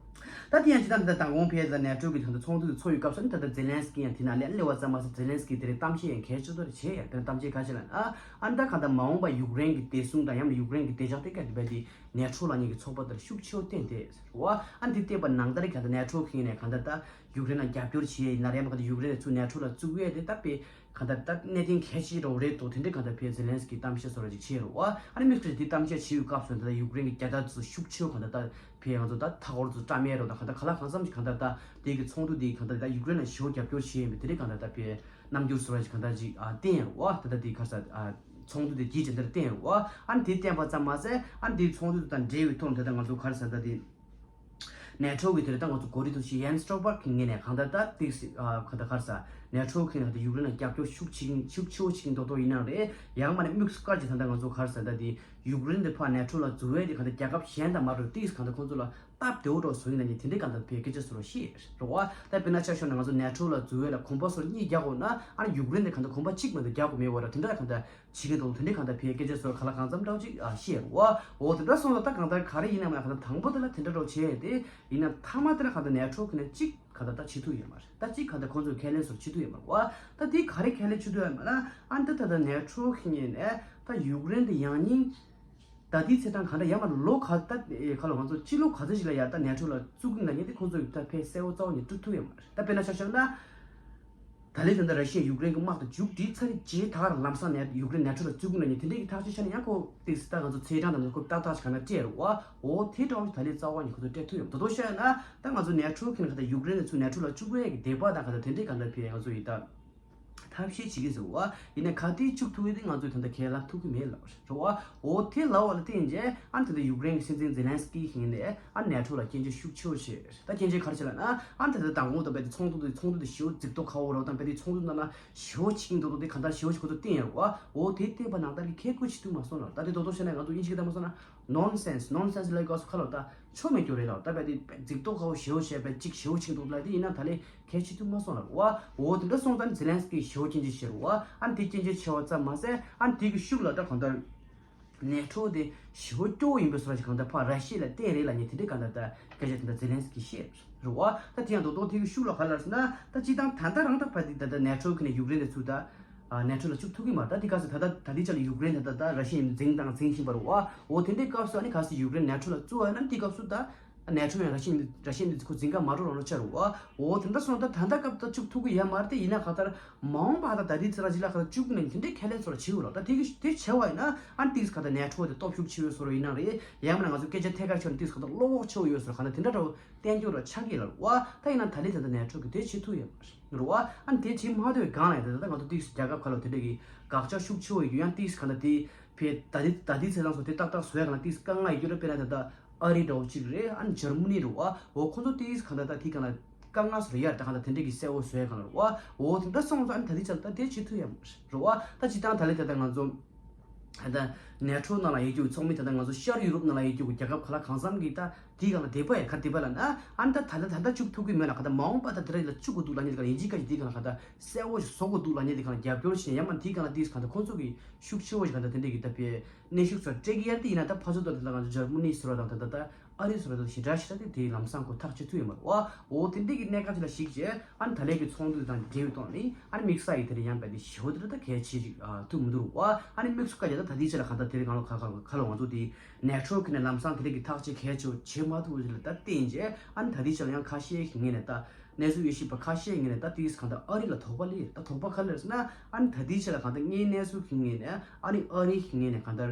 ད་དེ་ཡང་ཇི་ལྟར་འདི་ལྟར་མདང་དགོང་ཕལ་ཆེར་ནེ་ཊོ་གི་ད་ལྟ་ཚོགས་འདུ་དེ་ཚོགས་ཡོད་སྐབས་སུ་ནི་ད་ལྟ་ཛེ་ལན་སི་ཀི་ཡང་དེ་ནང་ལ་སླེབས་པ་ཙམ་མ་ཟད་ཛེ་ལན་སི་ཀི་དེ་རིང་གཏམ་བཤད་ཡང་གལ་ཆེ་ཏོག་ཙམ་བྱས་ཡང་དེ་གཏམ་བཤད་ག་ཅི་ལབ་ན་ཨ་ཨ་ནི་ད་གང་ལྟར་མ་འོངས་པ་ཡུཀ་རེན་གྱི་བདེ་སྲུང་དང་ཡང་ན་ཡུཀ་རེན་གྱི་བདེ་འཇགས་ཐད་ཀར་གྱི་བས་དེ་ནེ་ཊོ་ལབ་མཁན་གྱི་ཚོགས་པ་དེར་ཤུགས་ཆེ་བོ་བརྟེན་ཏེ་ཟེར་བ། ཨ་ནི་དེ་བལྟས་པ་ནང་ལྟར་གང་ལྟར་ནེ་ཊོ་གི་ངོས་ནས་གང་ལྟར་ད་ཡུཀ་རེན་ལ་རྒྱབ་སྐྱོར་བྱས་ཡིན་ན་རེད། མ་གང་ལྟར་ཡུཀ་རེན་ལ་ཚུར་ནེ་ཊོ་ལ་བཙུགས་ཡས་དེ་ད་དཔེ་གང་ལྟར་ད་གནད་དོན་གལ་ཆེ་རོགས་རེད་འདུག་དེ་འདྲའི་གང་ལྟར་ཕེ་ཛེ་ལན་སི་ཀི་གཏམ་བཤད་བཟོ་འདྲ་ཅིག་བྱས་རེད་བ། ཨ་ནི་དམིགས་བསལ་དེ་གཏམ་བཤད་བྱེད་ཡུལ་སྐབས་སུ་ད་ལྟ་ཡུཀ་རེན་གྱི་རྒྱལ་དར་ཚོ་ཤུགས་ཆེ་བོ་གང་ལྟར་ད་ཕེ་ང་ཚོ་ད་མཐའ་འཁོར་ཚོ་བཀྲམ་ཡས་རོགས་དང་གང་ལྟར་ག་ལ་གང་འཚམ་ཞིག་གང་ལྟར་ད་དེ་གི་ཚོགས་འདུ་དེ་གང་ལྟར་ད་ཡུཀ་རེན་ལ་ཞེ་པོ་རྒྱབ་སྐྱོར་བྱས་ཡིན་པའི་དེ་འདྲའི་གང་ལྟར་ད་ཕེ་རྣམ་འགྱུར་བཟོ་འདྲ་ཅིག་གང་ལྟར་ཅིག་ཨ་བསྟན་ཡོད་རེད་བ། ད་ལྟ་དེ་ག་རེ་ཟེར་ཨ་ཚོགས་འདུ་དེ་རྗེས་ཀྱི་འདིར་བསྟན་ཡོད་རེད་བ། ཨ་ནི་དེ་བསྟན་པ་ཙམ་མ་ཟད་ཨ་ནི་དེའི་ཚོགས་འདུ་དང་འབྲེལ་བའི་ཐོག་ནས་ད་ལྟ་ང་ཚོ་ག་རེ་ཟེར་ད་དེ། ནེ་ཊོ་གི་དེར་ད་ང་ཚོ་གོ་སྒྲིག་ཐུབ་ཤིག་ཡན་སི་སྟོལ་པར་གི་ངོས་ནས་གང་ལྟར་ད་ཏིག་སི་ཨ་གང་ལྟར་ག་རེ་ཟེར་ནེ་ཊོ་གི་ནང་དུ་ཡུཀ་རེན་ལ་རྒྱབ་སྐྱོར་ཤུགས་ཆེ་ཤུགས་ཆེ་བོ་བྱེད་ཀྱི་མདོག་མདོག་ཡིན་ནའང་རེད། ཡང་མ་ནས་དམིགས་སུ་བཀར་གྱི་ད་ལྟ་ང་ཚོ་ག་རེ་ཟེར་ད་དེ་ ཡུཀ་རེན་དེ་ཕར་ནེ་ཊོ་ལ་འཛུལ་བའི་དེ་གང་ལྟར་རྒྱལ་ཁབ་གཞན་དང་མ་འདྲ་བར་ཏིས་གང་ལྟར་ཁོང་ཚོ་ལ་སྟབས་བདེ་བོ་འདྲ་བཟོ་ཡིན་ན་ནི་དེ་འདྲའི་གང་ལྟར་ཕའི་སྐད་ཆ་བཟོ་རོགས་ཤེས་རེད་བ། ད་དཔེར་ན་ཆ་བཞག་ན་ང་ཚོ་ནེ་ཊོ་ལ་འཛུལ་བའི་ལ་གོམ་པ་སོར་གཉིས་རྒྱག་དགོས་ན་ཨ་ནི་ཡུཀ་རེན་དེ་གང་ལྟར་གོམ་པ་གཅིག་མ་གཏོགས་རྒྱག་དགོས་མེད་བ་ར། དེ་འདྲ་གང་ལྟར་བྱེད་ཀྱི་འདུག་དེ་འདྲའི་གང་ལྟར་ཕའི་སྐད་ཆ་བཟོ་ག་ལ་གང་འཚམ་འདྲ་བོ་ཅིག་ཨ་ཤེས་རེད་བ། འོ་དེ་འདྲ་སོང་ཙང་ད་གང་ལྟར་ག་རེ་ཡིན་ན་མ་གང་ལྟར་དང་པོ་དེ་ལ་དེ་འདྲ་འདྲ་བོ་བྱས་ཏེ་ཡིན་ན་མཐའ་མ་དེ་ལ་གང་ལྟར་ནེ་ཊོ་ཁེ་ན་གཅིག་ག་ད་ལྟ་བྱེད་ཐུབ་ཡོད་མ་རེད། ད་གཅིག་ག་ད་ཁོང་ཚོས་ཁས་ལེན་སོར་བྱེད་ཐུབ་ཡོད་མ་རེད་བ། ད་དེ་ག་རེ་ཁས་ལེན་བྱེད་ཐུབ་ཡོད་མ་རེད། ཨ་ནི་ད་ད་ལྟ་ནེ་ཊོ་ཁེ་ཉིན་ནས་ད་ཡུཀ་རེན་དེ་ཡང་སྙིང་ད་དེའི་ཚེ་དང་ག་འདྲ་ཡང་མ་ལོ་ག་ད་ཁ་ལོ་ང་ཚོ་སྤྱི་ལོ་ག་ཚོད་ཞིག་ལ་ཡ་ད་ནེ་ཊོ་ལ་བཙུགས་ཀྱི་ན་ཉིན་དེ་ཁོང་ཚོས་ད་ཕལ་གསལ་བོ་རྩ་བ་ནས་སྤྲོད་ཐུབ་ཡོད་མ་རེད། ད་དཔེར་ན་ཆ་བཞག་ན་ད་ལན་ད་ད་ར་ཤི་ཡ་ཡུཀ་རེན་གྱི་དམག་དེ་མཇུག་སྒྲིལ་ཚར་རྗེས་ད་ག་རང་ལམ་སང་ནས་ཡུཀ་རེན་ནེ་ཊོ་ལ་བཙུགས་ཀྱི་ན་ཉིན་དེ་འདྲའི་གི་ཐག་གཅོད་བྱས་ན་ཡང་ཁོ་ཏིག་ད་ང་ཚོ་ཚེས་གྲངས་དང་ཁོ་ཏག་ཏག་ཞིག་ག་ན་སྤྲད་རེད་བ། འོ་དེ་འདྲ་བོ་ཞིག་ད་ལན་རྩ་བ་ནས་ཁོ་ཚོ་སྤྲད་ཐུབ་ཡོད་མ་རེད། ད་དོ་བཤད་ན་ད་ང་ཚོ་ནེ་ཊོ་གི་ནང་ག་ད་ཡུཀ་རེན་ནས་ཚུར་ནེ་ཊོ་ལ་བཅུག་ཡས་ཀྱི་འདོད་པ་དང་ག་ད་དེ་འདྲའི་ག་ད་ཕི་ང་ཚོ་ཡི་ད་ཐབས་ཤེས་བྱེད་ཀྱི་ཟེར་བ་ཡིན་ན་ག་དེ་བཅུག་ཐུབ་ཡས་དེ་ང་ཚོས་ད་ལྟ་ཁས་ལེན་ཐུབ་ཀྱི་མེད་ལབ་རེད་བ། འོ་དེ་ལབ་པ་ལ་བརྟེན་རྗེས་ཨ་ད་ལྟ་ཡུཀ་རེན་གྱི་སྲིད་འཛིན་ཛེ་ལན་སི་ཀི་ཡིན་ནས་ཨ་ནེ་ཊོ་ལ་སྐྱོན་བརྗོད་ཤུགས་ཆེ་བོ་བྱས། ད་སྐྱོན་བརྗོད་ག་རེ་བྱས་ལབ་ན་ཨ་ད་ལྟ་མདང་དགོང་དང་བལ་དེ་ཚོགས་འདུ་དེ་ཚོགས་འདུ་དེ་ཞེ་པོ་རྫིག་མདོག་ཁ་པོ་རེད་བ། དང་བལ་དེ་ཚོགས་འདུ་ནང་ལ་ཞེ་པོ་ཕྱིན་འདུག་དེ་ག་ད་ཞེ་པོ་ཞིག་ཁོ་ཚོ་བསྟན་ཡོད་རེད་བ། འོ་དེ་བསྟན་པ་ནང་ལྟར་གྱི་ཁས་ཁུར་བྱེད་ཐུབ་མ་སོང་ལབ། ད་དེ་རྡོག་རྡོག་བཤད་ན་ང་ཚོ་དབྱིན་ཇི་སྐད་ད་མ་སོང་ན་ནོན་སེན་སི། ནོན་སེན་སི་ལབ་དགོས་སུ་ཁ་ལོ་ད་ཆོ་མེད་སྐྱོ་རེད་ལབ། ད་བལ་དེ་རྫིག་མདོག་ཁ་པོ་ཞེ་པོ་བྱས་པའི་གཅིག་ཞེ་པོ་ཕྱིན་འདུག་ལབ། དེ་ཡིན་ན་ད་ལན་ཁས་བྱེད་ཐུབ་མ་སོང་ལབ་རེད་བ། འོ་དེ་འདྲ་སོང་ཙང་ཛེ་ལན་སི་ཀི་ཞེ་པོ་སྐྱོན་བརྗོད་བྱས་རེད་བ། ཨ་ནི་དེ་སྐྱོན་བརྗོད་བྱས་པ་ཙམ་མ་ཟད་ཨ་ནི་དེ་གི་ཤུགས་ལ་ད་གང་ལྟར་ནེ་ཊོ་དེ་ཞེ་པོ་སྐྱོ་བོ་ཡིན་པའི་བཟོ་འདྲ་ཞིག་གང་ལྟར་ཕར་ར་ཤི་ཡ་ལ་བསྟན་རེད་ལབ་མཁན་དེ་འདྲའི་གང་ལྟར་ད་སྐད་ཆ་དེ་འདྲ་ཛེ་ལན་སི་ཀི་བཤད་རེད་བ། ད་དེ་ཡང་རྡོག་རྡོག་དེ་གི་ཤུགས་ལ་ག་རེ་ལབ་ཟེར་ན་ད་སྤྱིར་བཏང་ད་ལྟ་རང་ད་བལ་དེ་ད་ལྟ་ནེ་ཊོ་གི་ནས་ཡུཀ་རེན་དེ་ཚུར་ད་ནེ་ཊོ་ལ་བཅུག་ཐུབ་ཀྱི་མ་རེད། ད་དེ་ག་ཚོད་ད་ལྟ་ད་ལྟའི་ཆ་ལ་ཡུཀ་རེན་ད་ལྟ་ད་ར་ཤི་ཡ་འཛིང་དང་འཛིང་བཞིན་པ་རེད་བ། འོ་དེ་འདྲའི་སྐབས་སུ་ཨ་ནི་གལ་སྲིད་ཡུཀ་རེན་ནེ་ཊོ་ལ་བཙུགས་པ་ཡིན་ན་དེ་སྐབས་སུ་ད་ནེ་ཊོ་ཡང་ར་ཤི་ཡ་ར་ཤི་ཡ་འདི་ཁོ་འཛིང་ག་མ་འགྲོ་རོགས་ན་ཆ་རུ་བ། འོ་དེ་འདྲ་སོང་ད་ད་ལྟ་སྐབས་ད་བཅུག་ཐུབ་ཀྱི་ཡོད་མ་རེད། དེ་ཡིན་ན་ག་ལྟར་མ་འོངས་པ་ད་ད་དེ་ཚེ་ར་ཇི་ལ་ག་ལྟར་བཅུག་ནས་དེ་འདྲའི་ཁས་ལེན་ཚོ་ལ་བྱེད་འོ་ལ། ད་དེ་གི་དེ་བྱེད་བ་ཡིན་ན་ཨ་ནི་ཏིག་ག་ལྟར་ནེ་ཊོ་དེ་སྟོབས་ཤུགས་ཆེ་བའི་བཟོ་འདྲ་ཡིན་ན་རེད། ཡང་མིན་ན་ང་ཚོ་སྐད་ཆ་ཐད་ཀར་ཆོད་ན་ཏིག་ག་ལྟར་བློ་ཁོག་ཆེ་བོ་ཡོད་བཟོ་འདྲ་ག་ལྟར་དེ་འདྲ་འདྲ་བོ་བསྟན་རྒྱུ་ར་ཆགས་ཀྱི་ལ་རུ་བ། ད་ཡིན་ན་ད་ལི་ད་ལྟ་ནེ་ཊོ་གི་དེ་བྱེད་ཐུབ་ཡོད་མ་རེད་རུ་བ། ཨ་ནི་དེ་བྱེད་མ་ཐུབ་པའི་སྒང་ལ་ད་ལྟ་ང་ཚོ་ཏིག་རྒྱལ་ཁབ་ཁག་ལ་དེ་འདྲ་གི་དགག་བྱ་ཤུགས་ཆེ་བོ་ཡོད་རྒྱུ་ཡང་ཏིག་ག་ལྟར་དེ་བས་ད་ལི་ད་ལི་ཚེ་ལང་སོ་དེ་ཏག་ཏག་བཟོ་ཡ་ག་ལ་ཏིག་དཀའ་ངལ་ཡོད་རྒྱུ་ར། དཔེར་ན་ད་ལྟ་ཨ་རི་འདྲ་བོ་གཅིག་རེད། ཨ་ནི་འཇར་མ་ནི་རུ་བ། འོ་ཁོ་ཚོ་ཏིག་ག་ལྟར་ད་དེ་ག་ལ་དཀའ་ངལ་སོ་རེ་ཡར་ད་ག་ལ་དེ་འདྲ་གི་གསལ་བོ་བཟོ་ཡ་ག་ལ་རུ་བ། འོ་དེ་འདྲ་སོང་ཙང་ཨ་ནི་ད་ལི་ཚེ་ལ་ད་དེ་བྱེད་ཐུབ་ཡ་མ་རེད་རུ་བ། ད་སྤྱིར་བཏང་ད་ལི་ད་ལྟ་ང་ཚོ་ད་ནེ་ཊོ་ནང་ལ་ཡོད་རྒྱུ་ཚོགས་མི་ད་ལྟ་ང་ཚོ་ཤར་ཡུ་རོབ་ནང་ལ་ཡོད་རྒྱུ་རྒྱལ་ཁབ་ག་ལ་གང་འཚམ་གི་ད་དེའི་སྒང་ལ་དད་པ་ཡ་ག་དད་པ་ལ་ན་ཨ་ནི་ད་ད་ལྟ་ད་ལྟ་བཅུག་ཐུབ་ཀྱི་མེད་ལ་ག་ད་མ་འོངས་པ་ད་དེ་ར་ལ་བཅུག་དགོས་འདུག་ལ་ཉེ་ག་ལ་ཡིན་གཅིག་ག་ཅིག་དེའི་སྒང་ལ་ག་ད་གསལ་བོ་ཞིག་བཟོ་དགོས་འདུག་ལ་ཉེ་དེ་ག་ལ་རྒྱབ་སྐྱོར་བྱས་ཡང་མ་དེའི་སྒང་ལ་དེའི་ག་ད་ཁོང་ཚོ་གི་ཤུགས་ཆེ་བོ་ཞིག་ག་ད་དེ་འདྲས་ཀྱི་ད་པའི་གནས་ཤུགས་ཚོ་སྤྲད་ཀྱི་ཡར་དེ་ཡིན་ན་ད་ཕ་ཚོ་ད་དེ་ད་ང་ཚོ་འཇར་མ་ནི་ཟེར་བ་དང་ད་ད་ད་ཨ་རི་ཟེར་བ་ད་ཞེ་དྲག་ཞེ་དྲག་དེ་དེའི་ལམ་སང་ཁོ་ཐག་ཆོད་ཐུབ་ཡོད་མ་རེད་བ། འོ་དེ་འདྲས་ཀྱི་གནད་འགག་ཅིག་ལ་གཞིགས་བྱས། ཨ་ནི་ད་ལན་གྱི་ཚོགས་འདུ་དང་འབྲེལ་བའི་ཐོག་ནས་ཨ་ནི་དམིགས་བསལ་གྱི་དེ་རིང་ཡང་བལ་དེ་ཞེ་པོ་དེ་འདྲ་ད་གལ་ཆེ་ཅིག་ཨ་ཐུག་མི་འདུག་རུ་བ། ཨ་ནི་དམིགས་སུ་བཀར་རྒྱ་ད་ད་ལྟའི་ཆ་ལ་གང་ལྟར་དེ་རིང་གང་ལོ་ག་ག་ག་ལོ་ང་ཚོ་དེ་ནེ་ཊོ་གི་ནས་ལམ་སང་དེ་རིང་གི་ཐག་གཅོད་གལ་ཆེ་བྱེད་མ་ཐུབ་ལ་ད་བརྟེན་རྗེས་ཨ་ནི་ད་ལྟའི་ཆ་ལ་ཡང་ཁ་ཤས་ཤིག་ངོས་ནས་ད་གནས་ཚུལ་ཡོད་ཤེས་པ་ཁ་ཤས་ངོས་ནས་ད་དེས་གང་ལྟར་ཨ་རི་ལ་དོགས་པ་སླེབས། ད་དོགས་པ་ག་རེ་རེད་ཟེར་ན་ཨ་ནི་ད་ལྟའི་ཆ་ལ་གང་ལྟར་དངོས་གནས་སུ་གི་ངོས་ནས་ཨ་ནི་ཨ་རི་གི་ངོས་ནས་གང་ལྟར།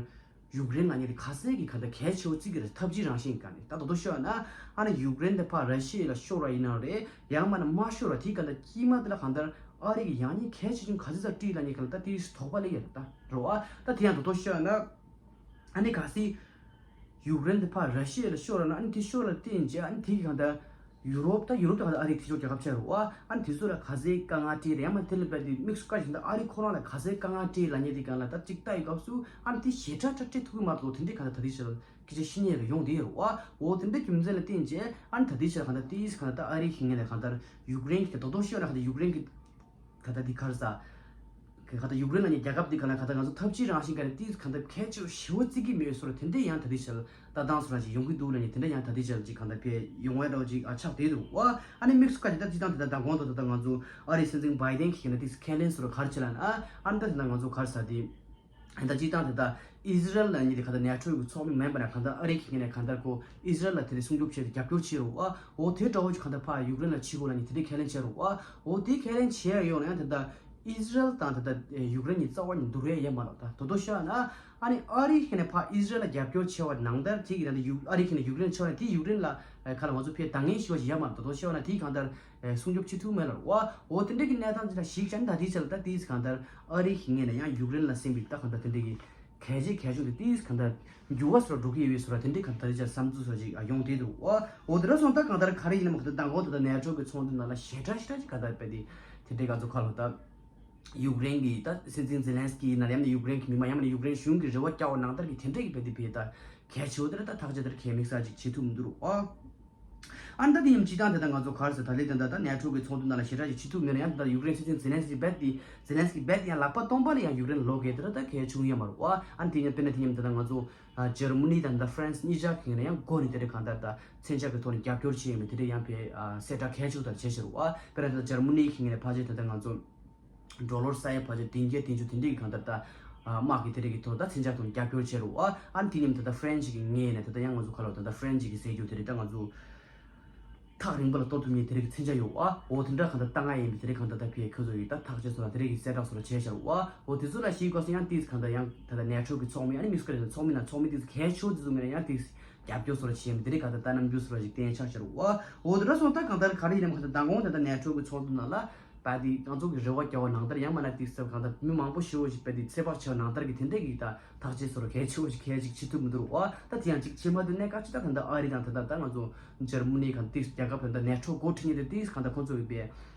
ཡུཀ་རེན་ལབ་མཁན་དེ་ག་ཚད་ཀྱི་ག་ད་གལ་ཆེ་བོ་བརྩི་གི་རེད། ཐབས་ཇུས་རང་བཞིན་གྱི་སྒང་ནས་ད་དོ་དོ་ཤོད་ན་ཨ་ནི་ཡུཀ་རེན་དེ་ཕར་ར་ཤི་ཡ་ལ་ཤོར་བ་ཡིན་ན་རེད། ཡང་མིན་ན་མ་ཤོར་བ་དེའི་ག་ད་དཀྱིལ་མ་དེ་ལ་གང་ལྟར་ཨ་རི་གི་ཡང་སྙིང་གལ་ཆེ་ཆུང་ག་ཚོད་ཙམ་དཀྲིས་ལབ་མཁན་ག་ལ་ད་དེའི་དོགས་པ་སླེབས་ཡོད་རེད་ད་རེད་བ། ད་དེ་ཡང་དོ་དོ་ཤོད་ན་ཨ་ནི་གལ་སྲིད་ཡུཀ་རེན་དེ་ཕར་ར་ཤི་ཡ་ལ་ཤོར་བ་ན་ཨ་ནི་དེ་ཤོར་ལ་བརྟེན་བྱས་ཨ་ནི་དེ་གི་ག་ད་ཡུ་རོབ་ད་ཡུ་རོབ་ད་ག་ད་ཨ་རིའི་མཐུན་ཕྱོགས་རྒྱལ་ཁབ་ཆགས་རེད་བ། ཨ་ནི་དེ་ཚོ་ལ་ག་ཚད་དཀའ་ངལ་འཕྲད་རེད། ཡང་མིན་དེ་ལ་བལྟས་ཏེ་དམིགས་སུ་བཀར་བཞིན་ད་ཨ་རི་ཁོ་རང་ལ་ག་ཚད་དཀའ་ངལ་འཕྲད་ལབ་མཁན་དེ་ག་ལ་ད་གཅིག་ལྟ་ཡི་སྐབས་སུ་ཨ་ནི་དེ་ཞེ་དྲག་ཅིག་འཕྲད་ཐུབ་ཀྱི་མ་རེད་དོ། དེ་འདྲའི་ག་ད་ད་ལྟའི་ཆར་སྐད་ཆ་བཤད་མཁན་ཡང་ཡོང་བསྡད་ཡོད་རེད་བ། འོ་དེ་འདྲའི་རྒྱུ་མཚན་ལ་བརྟེན་བྱས་ཨ་ནི་ད་ལྟའི་ཆར་ག་ད་དེའི་ག་ད་ཨ་རི་གི་ངོས་ནས་ག་ད་ཡུཀ་རེན་གྱི་དོ་དོ་ཤོད་ན་ག་ད་ཡུཀ་རེན་གྱི་ག་ད་འདི་ག་རེ་ཟ། ག་ད་ཡུཀ་རེན་ལབ་མཁན་རྒྱལ་ཁབ་འདི་ག་ལ་ག་ད་ང་ཚོ་ཐབས་ཇུས་རང་བཞིན་ག་ནས་ཏིས་ག་ད་གལ་ཆེ་ཞེ་པོ་བརྩི་གི་མེད་བཟོ་འདྲ་དེ་འདྲ་ཡང་ད་ལྟའི་ཆར་ལྟ་སྟངས་བཟོ་འདྲ་ཅིག་ཡོང་གི་འདུག་ལབ་མཁན་དེ་འདྲ་ཡང་ད་ལྟའི་ཆར་ཅིག་ག་ད་ཕེ་ཡོང་བའི་འདྲ་བོ་ཅིག་ཨ་ཆགས་བསྡད་འདུག་བ། ཨ་ནི་དམིགས་སུ་བཀར་ཏེ་ད་ཅི་ཐང་དེ་ད་མདང་དགོང་དུ་ད་ད་ང་ཚོ་ཨ་རིའི་སྲིད་འཛིན་བྷའི་ཌེན་གྱིས་ན་ཏིས་ཁས་ལེན་བཟོ་འདྲ་ག་རེ་བྱེད་ལབ་ན་ཨ་ཨ་ནི་ད་ད་ང་ཚོ་ག་རེ་ཟ་དེ། ད་སྤྱིར་བཏང་དེ་ད་ཨི་ཟི་རལ་ལ་ཉིད་དེ་ག་ད་ནེ་ཊོ་གི་ཚོགས་མི་མིན་པ་ན་ག་ད་ཨ་རི་གི་ངོས་ནས་ག་ད་ཁོ་ཨི་ཟི་རལ་ལ་དེ་ནས་སྲུང་སྐྱོབ་བྱས་ཏེ་རྒྱབ་སྐྱོར་བྱེད་རོགས་ཨ། འོ་དེ་འདྲ་བོ་ཅིག་ག་ད་ཕར་ཡུཀ་རེན་ལ་བྱེད་དགོས་ལ་ཉིད་དེ་འདྲའི་ཁས་ལེན་བྱས་རོགས་ཨ། འོ་དེ་ཁས་ལེན་བྱས་ཡོང་ན་ཡང་དེ་ད་ཨི་ཟི་རལ་དང་དེ་ད་ཡུཀ་རེན་གཉིས་རྩ་བ་ནས་འདུར་ཡས་ཡོད་མ་རེད། ད་དོ་དོ་ཤོད་ན་ཨ་ནི་ཨ་རི་གི་ངོས་ནས་ཕར་ཨི་ཟི་རལ་ལ་རྒྱབ་སྐྱོར་བྱས་པ་ནང་ལྟར་དེ་གི་ད་ཡུ་ཨ་རི་གི་ངོས་ནས་ཡུཀ་རེན་བྱས་པ་ན་དེ་ཡུཀ་རེན་ལ་ག་ལ་ང་ཚོ་ཕར་འདང་ངེས་ཞུ་བ་ཞིག་ཡོད་མ་རེད། དོ་དོ་ཤོད་ན་དེ་གང་ལྟར། སྲུང་སྐྱོབ་བྱེད་ཐུབ་མེད་ལ་བ། འོ་དེ་འདྲ་གི་གནས་སྟངས་ཅིག་ལ་གཞིགས་བྱས་ན་ད་དེའི་ཚེ་གང་ལྟར་ཨ་རི་གི་ངོས་ནས་ཡང་ཡུཀ་རེན་ལ་སེམས་པའི་ད་གང་ལྟར་དེ་འདྲ་གི་གལ་ཆེ་གལ་ཆུང་དེ་དེའི་ཚེ་གང་ལྟར་འགྱུར་བ་སོར་འགྲོ་གི་ཡོད་པའི་སོར་དེ་འདྲའི་གང་ལྟར་ཅིག་བསམ་ཚུལ་སོར་ཅིག་ཡོང་བསྡད་འདུག་བ། འོ་དེ་འདྲ་སོང་ད་གང་ལྟར་ག་རེ་ཡིན་ནམ་གང་ལྟར་མདང་དགོང་དེ་ད་ནེ་ཊོ་གི་ཚོགས་འདུ་ནང་ལ་ཞེ་དྲག་ཞེ་དྲག་ཅིག་གང་ལྟར་དཔེ་དེ་དེ་འདྲའི་ག་ཚོད་ཁ་ལོ་ད། ཡུཀ་རེན་གྱི་ད་སྲིད་འཛིན་ཛེ་ལན་སི་ཀི་ཡིན་ན་ཡང་ན་ཡུཀ་རེན་གྱི་མི་མང་ཡང་ན་ཡུཀ་རེན་གཞུང་གི་རེ་བ་བསྐྱར་བ་ནང་ལྟར་གྱི་དེ་འདྲས་ཀྱི་བས་དེ་བས་ད་གལ་ཆེ་བོ་དེ་རེད། ད་ཐག་གཅོད་དེར་གལ་དམིགས་བསལ་ཅིག་བྱེད་ཐུབ་མི་འདུག་རོ། ཨ་ནི་ད་དེ་ཡིན་སྤྱི་བཏང་དེ་ད་ང་ཚོ་ག་རེ་ཟེར་ད་ལས་དེ་ད་ད་ནེ་ཊོ་གི་ཚོགས་འདུ་ནང་ལ་ཞེ་དྲག་ཅིག་བྱེད་ཐུབ་མེད་ན་ཡང་དེ་ད་ཡུཀ་རེན་སྲིད་འཛིན་ཛེ་ལན་སི་ཀི་བས་དེ་ཛེ་ལན་སི་ཀི་བས་དེ་ཡང་ལག་པ་སྟོང་པ་ལ་ཡང་ཡུཀ་རེན་ལོག་གེ་དེ་རེད། ད་གལ་ཆུང་ཡོད་མ་རེད་བ། ཨ་ནི་དེ་ཡིན་དཔེར་ན་དེ་ཡིན་དེ་ད་ང་ཚོ་ཇར་མ་ནི་དང་ད་ཧྥ་རན་སི་གཉིས་ཆ་གི་ངོས་ནས་ཡང་སྒོ་ནས་དེ་རེད་གང་ལྟར་ད་མཚོན་ཆ་གི་ཐོག་ནས་རྒྱབ་སྐྱོར་བྱས་ཡོད་མེད་དེ་རེད་ཡང་བས་གསལ་བསྒྲགས་གལ་ཆེ་བོ་དང་བྱས་ཕྱིར་བ། དཔེར་ན་ད་ཇར་མ་ནི་གི་ངོས་ནས་ཕལ་ཆེར་ད་ད་ང་ཚོ། ཌོ་ལར་ས་ཡ་ཕལ་ཆེར་བདུན་བརྒྱ་བདུན་ཅུ་དེ་འདྲའི་གི་གང་ལྟར་ད་དམག་གི་དེ་རིགས་ཀྱི་ཐོག་ད་མཚོན་ཆ་ཐོག་རྒྱབ་སྐྱོར་བྱས་རུ་བ། ཨ་ནི་དེ་ཉིན་ད་ལྟ་ཧྥ་རན་སི་གི་ངོས་ནས་ད་ལྟ་ཡང་ང་ཚོ་ཁ་ལོ་ད་ལྟ་ཧྥ་རན་སི་གི་ཟེར་རྒྱུ་དེ་རིགས་ད་ང་ཚོ་ཐག་རིང་པོ་ལ་གཏོར་ཐུབ་མཁན་དེ་རིགས་ཀྱི་མཚོན་ཆ་ཡོད་བ། འོ་དེ་འདྲ་གང་ལྟར་ལྟ་ང་ཡིན་པའི་དེ་རིགས་གང་ལྟར་ད་ཕའི་ཁོ་ཚོ་ཡི་ད་ཐག་གཅོད་སོགས་ལ་དེ་རིགས་ཀྱི་གསལ་བསྒྲགས་སོགས་ལ་བྱས་བཞག་རུ་བ། འོ་དེ་ཚོ་ལ་ཞིག་གོ་སོང་ཡང་ཏིས་གང་ལྟར་ཡང་ད་ལྟ་ནེ་ཊོ་གི་ཚོགས་མི་ཨ་ནི་མིག་སྐར་ཚོགས་མི་ན་ཚོགས་མི་ཏིས་གལ་ཆེ་བོ་དེ་ཚོ་མིན་ན་ཡང་ཏིས་རྒྱབ་སྐྱོར་སོགས་ལ་བྱས་མི་དེ་རིགས་གང་ལྟར་ད་རྣམ་འགྱུར་སོགས་ལ་ཞིག་བསྟན་ཆགས་བཞག་རུ་བ། འོ་དེ་འདྲ་སོང་ད་གང་ལྟར་ག་རེ་ཡིན་ནམ་གང་ལྟར་མདང་དགོང་ད་ལྟ་ནེ་ཊོ་གི་ཚོགས་འདུ་ནང་ལ། ད་དེ་ང་ཚོ་གི་རེ་བ་རྒྱག་པ་ནང་ལྟར་ཡང་མ་ན་ཏིག་སེ་གང་ལྟར་མི་མང་པོ་ཞེ་པོ་ཞིག་དཔེ་དེ་ཚོད་དཔག་བྱས་པ་ནང་ལྟར་གྱི་དེ་འདྲས་ཀྱི་ད་ཐག་གཅོད་སོགས་གལ་ཆེ་བོ་ཞིག་གལ་ཞིག་བྱེད་ཐུབ་མི་འདུག་བ། ད་དེ་ཡང་ཅིག་བྱེད་མ་ཐུབ་ནས་སྐབས་ཅིག་ད་ད་ལྟ་ཨ་རི་དང་ད་ལྟ་ད་ང་ཚོ་འཇར་མ་ནི་གང་ཏིག་རྒྱལ་ཁབ་ད་ནེ་ཊོ་འགོ་ཁྲིད་མཁན་དེ་ཏིག་གང་ལྟར་ཁོང་ཚོ་གི་པའི་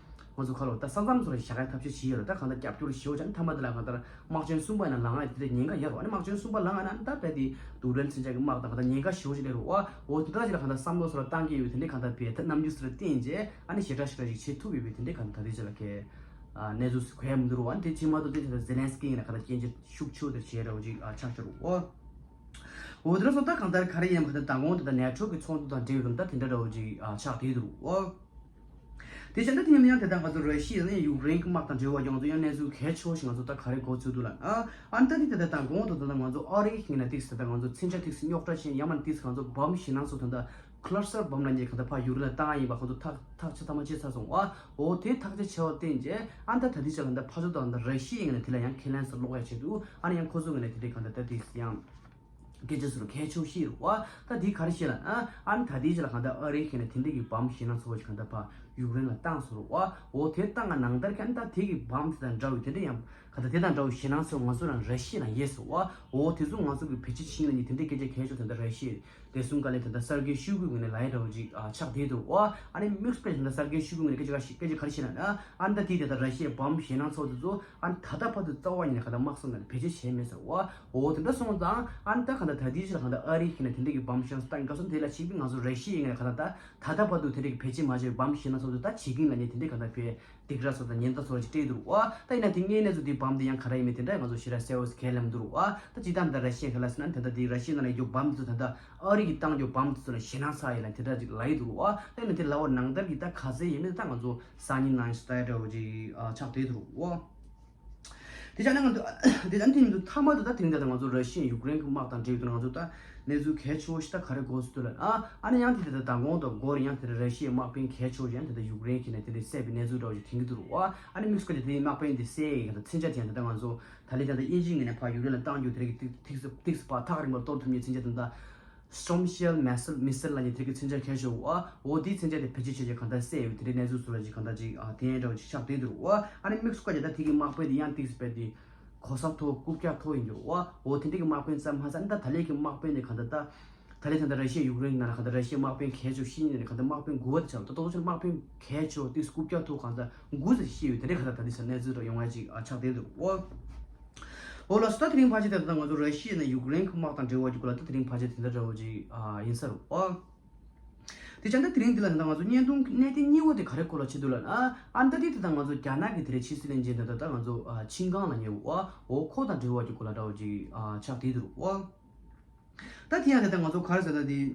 ང་ཚོ་ཁ་ལོ་ད་ས་མཚམས་སོགས་ལ་བཞག་ཡ་ཐབས་ཤེས་བྱེད་ཡོད་རེད། ད་གང་ལྟར་རྒྱབ་སྐྱོར་ཞེ་པོ་བྱས་ནས་མཐའ་མ་དེ་ལ་གང་ལྟར་དམག་ཆེན་གསུམ་པ་ཡིན་ན་ལངས་ཡ་དེ་འདྲས་ཉེན་ཁ་ཡོད་རེད། ཨ་ནི་དམག་ཆེན་གསུམ་པ་ལངས་ཡ་ན་ཨ་ནི་ད་དཔེ་དེ་དུག་སྦྲེལ་མཚོན་ཆ་གི་དམག་དང་གང་ལྟར་ཉེན་ཁ་ཞེ་པོ་ཞིག་སླེབས་རེད་བ། འོ་དེ་འདྲ་ཞིག་ལ་གང་ལྟར་བསམ་བློ་སོགས་ལ་བཏང་གི་ཡོད་དེ་འདྲས་གང་ལྟར་བས་ད་རྣམ་འགྱུར་སོགས་ལ་བསྟན་རྗེས། ཨ་ནི་ཞེ་དྲག་ཞེ་དྲག་ཞིག་བྱེད་ཐུབ་ཡོད་པའི་དེ་འདྲའི་གང་ལྟར་ད་ལྟའི་ཆ་ལ་གས་གནས་ཚུལ་གོ་ཡ་མི་འདུག་རུང་ཨ་ནི་དེ་ཕྱི་མ་གཏོགས་དེ་ད་ལྟ་ཛེ་ལན་སི་ཀི་ཡིན་ན་གང་ལྟར་སྐྱོན་བརྗོད་ཤུགས་ཆེ་བོ་དེ་བྱས་ར་བ་ཅིག་ཆགས་ཤོར་འོ། འོ་དེ་འདྲ་སོང་ད་གང་ལྟར་ག་རེ་ཡིན་ནམ་གང་ལྟར་མདང་དགོང་དེ་ད་ནེ་ཊོ་གི་ཚོགས་འདུ་དང་འབྲེལ་བའི་ལུང་ད་དེ་འདྲ་ར་བ་ཅིག་ཆགས་བསྡད་འདུག་འོ། དེ་བྱས་ན་དེ་ཡིན་ན་ཡང་དེ་ད་ང་ཚོ་ར་ཤི་ཡ་ནས་ཡུཀ་རེན་གི་དམག་དང་འབྲེལ་བ་ཡོང་ཚོ་ཡང་གནས་ཚུལ་གལ་ཆེ་བོ་ཞིག་ང་ཚོ་ད་ག་རེ་གོ་ཚུལ་འདུག་ལ་ཨ་ཨ་ནི་ད་དེ་དེ་ད་མདང་དགོང་དེ་ད་ང་ཚོ་ཨ་རི་ཡིན་ན་ཏིག་སེ་ད་ང་ཚོ་མཚོན་ཆ་ཏིག་སེ་རྙོག་དྲ་ཆེན་ཡང་མིན་ན་ཏིག་སེ་ང་ཚོ་བམ་ཞེད་སྣང་ཚོ་ད་ད། ཁ་ལར་སར་བམ་ལ་ཉེ་གང་ལྟར་ཕ་ཡུ་རི་ལ་བཏང་ཡིན་པ་ཁོང་ཚོ་ཐག་ཐག་ཆ་ཚང་མ་བྱས་ཚར་སོང་བ། འོ་དེ་ཐག་ཆ་ཆེ་བ་བསྟན་རྗེས་ཨ་ནི་ད་ད་ལྟའི་ཆ་ལ་ད་ཕ་ཚོ་དང་ད་ར་ཤི་ཡའི་ངོས་ནས་དེ་ལ་ཡང་ཁས་ལེན་སུ་སློག་ཡ་བྱེད་འདུག་ཨ་ནི་ཡང་ཁོ་ཚོའི་ངོས་ནས་དེ་འདྲའི་གང་ལྟར་ད་དེ་ཡང་སྐད་ཆ་ཟུར་གལ་ཆེ་བོ་ཞིག་རེད་བ། ད་དེ་ག་རེ་བཤད་ལ་ཨ་ཨ་ནི་ད་ལྟའི་ཆ་ལ་གང་ལྟར་ཨ་རིའི་ཁྱེད་ནས་དེ་འདྲའི་གི་བམ་ཞེད་སྣང་ཚ་བོ་ཞིག་གང་ལྟར་ཕ་ཡུཀ་རེན་ལ་བཏང་སོང་རེད་བ། འོ་དེ་བཏང་ང་ནང་ལྟར་གྱང་ད་དེ་གི་བམ་དེ་དང་འདྲ་བའི་དེ་འདྲ་ཡང་གང་ལྟར་དེ་དང་འདྲ་བའི་ཞེད་སྣང་ཚ་བོ་ང་ཚོ་རང་ར་ཤི་ཡ་ལ་ཡོད་སོང་བ། འོ་དེ་ཚོ་ང་ཚོ་གི་བེད་སྤྱོད་བྱེད་ཡིན་ལ་ནི་དེ་འདྲའི་སྐད་ཆ་གལ་ཆེ་བོ་དེ་འདྲ་ར་ཤི་ཡ། དེ་གསུམ་ཀ་ལས་ད་ལྟ་གསར་འགོད་ཤོད་དགོས་ངོས་ནས་ལ་ཡ་འདྲ་བོ་ཅིག་ཨ་ཆགས་བསྡད་འདུག་ཨ། ཨ་ནི་དམིགས་བསལ་ད་ལྟ་གསར་འགོད་ཤོད་དགོས་ངོས་ནས་སྐད་ཆ་ག་ཞིག་སྐད་ཆ་ག་རེ་བཤད་ན་ཨ་ཨ་ནི་ད་དེ་ད་ལྟ་ར་ཤི་ཡའི་བམ་ཞེད་སྣང་ཚ་བོ་དེ་ཚོ་ཨ་ནི་ད་ལྟ་བར་དུ་རྩ་བ་ཉིད་ནས་ག་ད་དམག་སོང་ནས་བེད་སྤྱོད་བྱས་མེད་ཟེར་བ། འོ་དེ་འདྲ་སོང་ཙང་ཨ་ནི་ད་ག་ད་ད་དེའི་ཕྱིར་ག་ད་ཨ་རི་ཁྱེད་ནས་དེ་འདྲ་གི་བམ་ཞེད་སྣང་བཏང་ག་སོང་དེ་ལ་ཞིག་པི་ང་ཚོ་ར་ཤི་ཡའི་ངོས་ནས་ག་ད་ད་ད་ལྟ་བར་དུ་དེ་འདྲ་གི་བེད་སྤྱོད་མ་བྱས་བམ་ཞེད་སྣང་ཚ་བོ་དེ་ད་བྱེད་ཀྱིན་ལ་ནི་དེ་འདྲ་ག་ད་བེད། སྡིགས་ར་སོགས་དང་ཉེན་བརྡ་སོགས་ཅིག་སྤྲད་འདུག་བ། ད་ཡིན་ན་དེ་སྔའི་གནས་ཚུལ་དེའི་བམ་དེ་ཡང་ག་རེ་ཡིན་མིན་དེ་འདྲ་ང་ཚོ་ཞེ་དྲག་གསལ་བོ་ཞིག་གས་ལབ་མི་འདུག་བ། ད་ཇི་ལྟར་འདི་ར་ཤི་ཡ་ག་ལ་ཟེར་ན་དེ་འདྲ་དེ་ར་ཤི་ཡ་ནང་ལ་ཡོད་བམ་དེ་ཚོ་ད་ལྟ་ཨ་རི་གི་བཏང་རྒྱུ་བམ་དེ་ཚོ་ལ་ཞེད་སྣང་ཚ་ཡིན་ལ་དེ་འདྲ་ཅིག་ལབ་ཡི་འདུག་བ། ད་ཡིན་ན་དེ་ལབ་པ་ནང་ལྟར་གྱི་ད་ག་ཚད་ཡིན་མིན་ད་ང་ཚོ་སང་ཉིན་ནང་ཞིག་ལྟ་ཡ་འདྲ་བོ་ཅིག་ཆགས་བསྡད་འདུག་བ། དེ་ཆ་ནས་ང་ཚོ་དེ་ལ་དེ་ཉིན་དུ་མཐའ་མ་དུ་ད་དེ་རིང་ད་ལྟ་ང་ཚོ་ར་ཤི་ཡ་ཡུཀ་རེན་གྱི་དམག་དང་འབྲེལ་ཡོད་དུ་ང་ཚོ་ད་གནས་ཚུལ་གལ་ཆེ་བོ་ཞིག་ད་ག་རེ་གོ་སྲིད་འདུག་ལབ་ན། ཨ་ནི་ཡང་དེ་དེ་ད་མདང་དགོང་དང་སྒོར་ཡང་དེ་ར་ཤི་ཡའི་དམག་དཔོན་གལ་ཆེ་བོ་ཡང་དེ་ད་ཡུཀ་རེན་གྱི་ནས་དེ་འདྲའི་བསད་པའི་གནས་ཚུལ་འདྲ་བོ་ཞིག་ཐོན་གྱི་འདུག་རུ་བ། ཨ་ནི་དམིགས་སུ་བཀར་ཏེ་དེའི་དམག་དཔོན་དེ་བསད་ཡས་ད་མཚོན་ཆ་དེ་ཡང་དེ་ད་ང་ཚོ་ད་ལྟའི་ད་ལྟ་དབྱིན་ཇིའི་ངོས་ནས་ཕར་ཡུཀ་རེན་ལ་བཏང་རྒྱུ་དེ་རིགས་ཏིག་ཏིག་ཏིག་སུ་ཕར་ཐག་རིང་པོར་གཏོར་ཐུབ་མཁན་མཚོན་ཆ་དེ་ད། Storm Shadow missile missile ལབ་མཁན་དེ་གི་མཚོན་ཆ་གལ་ཆེ་བ། འོ་དེའི་མཚོན་ཆ་དེ་བེད་སྤྱོད་བྱས་རྗེས་གང་ལྟར་བསད་ཡོད་དེ་རིང་གནས་ཚུལ་ཚོ་ལ་ཅིག་གང་ལྟར་ཅིག་ཨ་དེ་འདྲ་བ་ཅིག་ཆགས་བསྡད་འདུག་བ། ཨ་ནི་དམིགས་སུ་བཀར་ཏེ་ད་དེ་གི་དམག་དཔོན་དེ་ཡང་ཏིག་སི་པད་དེ་གོ་ས་མཐོ་རྐུབ་བཀྱག་མཐོ་ཡིན་འདུག་བ། འོ་དེ་འདྲ་གི་དམག་དཔོན་ཙམ་མ་ཟད་ད་ད་ལས་ཀྱི་དམག་དཔོན་དེ་གང་ལྟར་ད་ད་ལས་ད་ལྟ་ར་ཤི་ཡ་ཡུཀ་རེན་གི་ནང་ལ་གང་ལྟར་ར་ཤི་ཡའི་དམག་དཔོན་གལ་ཆེ་བ་ཤེས་ཡིན་ནས་གང་ལྟར་དམག་དཔོན་དགུ་བ་དེ་ཆགས་འདུག་ད་ཏོག་ཙམ་དམག་དཔོན་གལ་ཆེ་བ་ཏིག་སི་རྐུབ་བཀྱག་མཐོ་གང་ལྟར་དགུ་ཙམ་ཤེས་ཡོད་དེ་འདྲ་གང་ལྟར་ད་ལྟའི་ཆར་གནས་ཚུལ་འདྲ་ཡོང་བ་ཅིག་ཨ་ཆགས་བསྡད་འདུག་བ། འོ་ལགས་སོ། ད་དེ་རིང་ཕལ་ཆེར་དེ་ད་ང་ཚོ་ར་ཤི་ཡ་ནས་ཡུཀ་རེན་གྱི་དམག་དང་འབྲེལ་བ་གྱི་སྐོར་ལ་ད་དེ་རིང་ཕལ་ཆེར་དེ་འདྲ་འདྲ་བོ་ཅིག་ཨ་ཡིན་ས་རེད་བ། དེ་བྱས་ད་དེ་རིང་འདི་ལ་ད་ང་ཚོ་བརྙན་ཐུང་གནད་དོན་གཉིས་པོ་དེ་ག་རེ་སྐོར་ལ་བྱེད་འདུག་ལབ་ན། ཨ་ད་དེ་ད་ང་ཚོ་རྒྱ་ནག་གི་དེ་རིང་ཕྱི་སྲིད་བློན་ཆེན་དེ་ད་ད་ང་ཚོ་ཨ་ཆིན་ཀང་ལབ་མཁན་བ། འོ་ཁོ་དང་འབྲེལ་བ་གྱི་སྐོར་ལ་འདྲ་བོ་ཅིག་ཨ་ཆགས་བསྡད་འདུག་བ། ད་དེ་ཡང་དེ་ད་ང་ཚོ་ག་རེ་ཟེར་ད་དེ།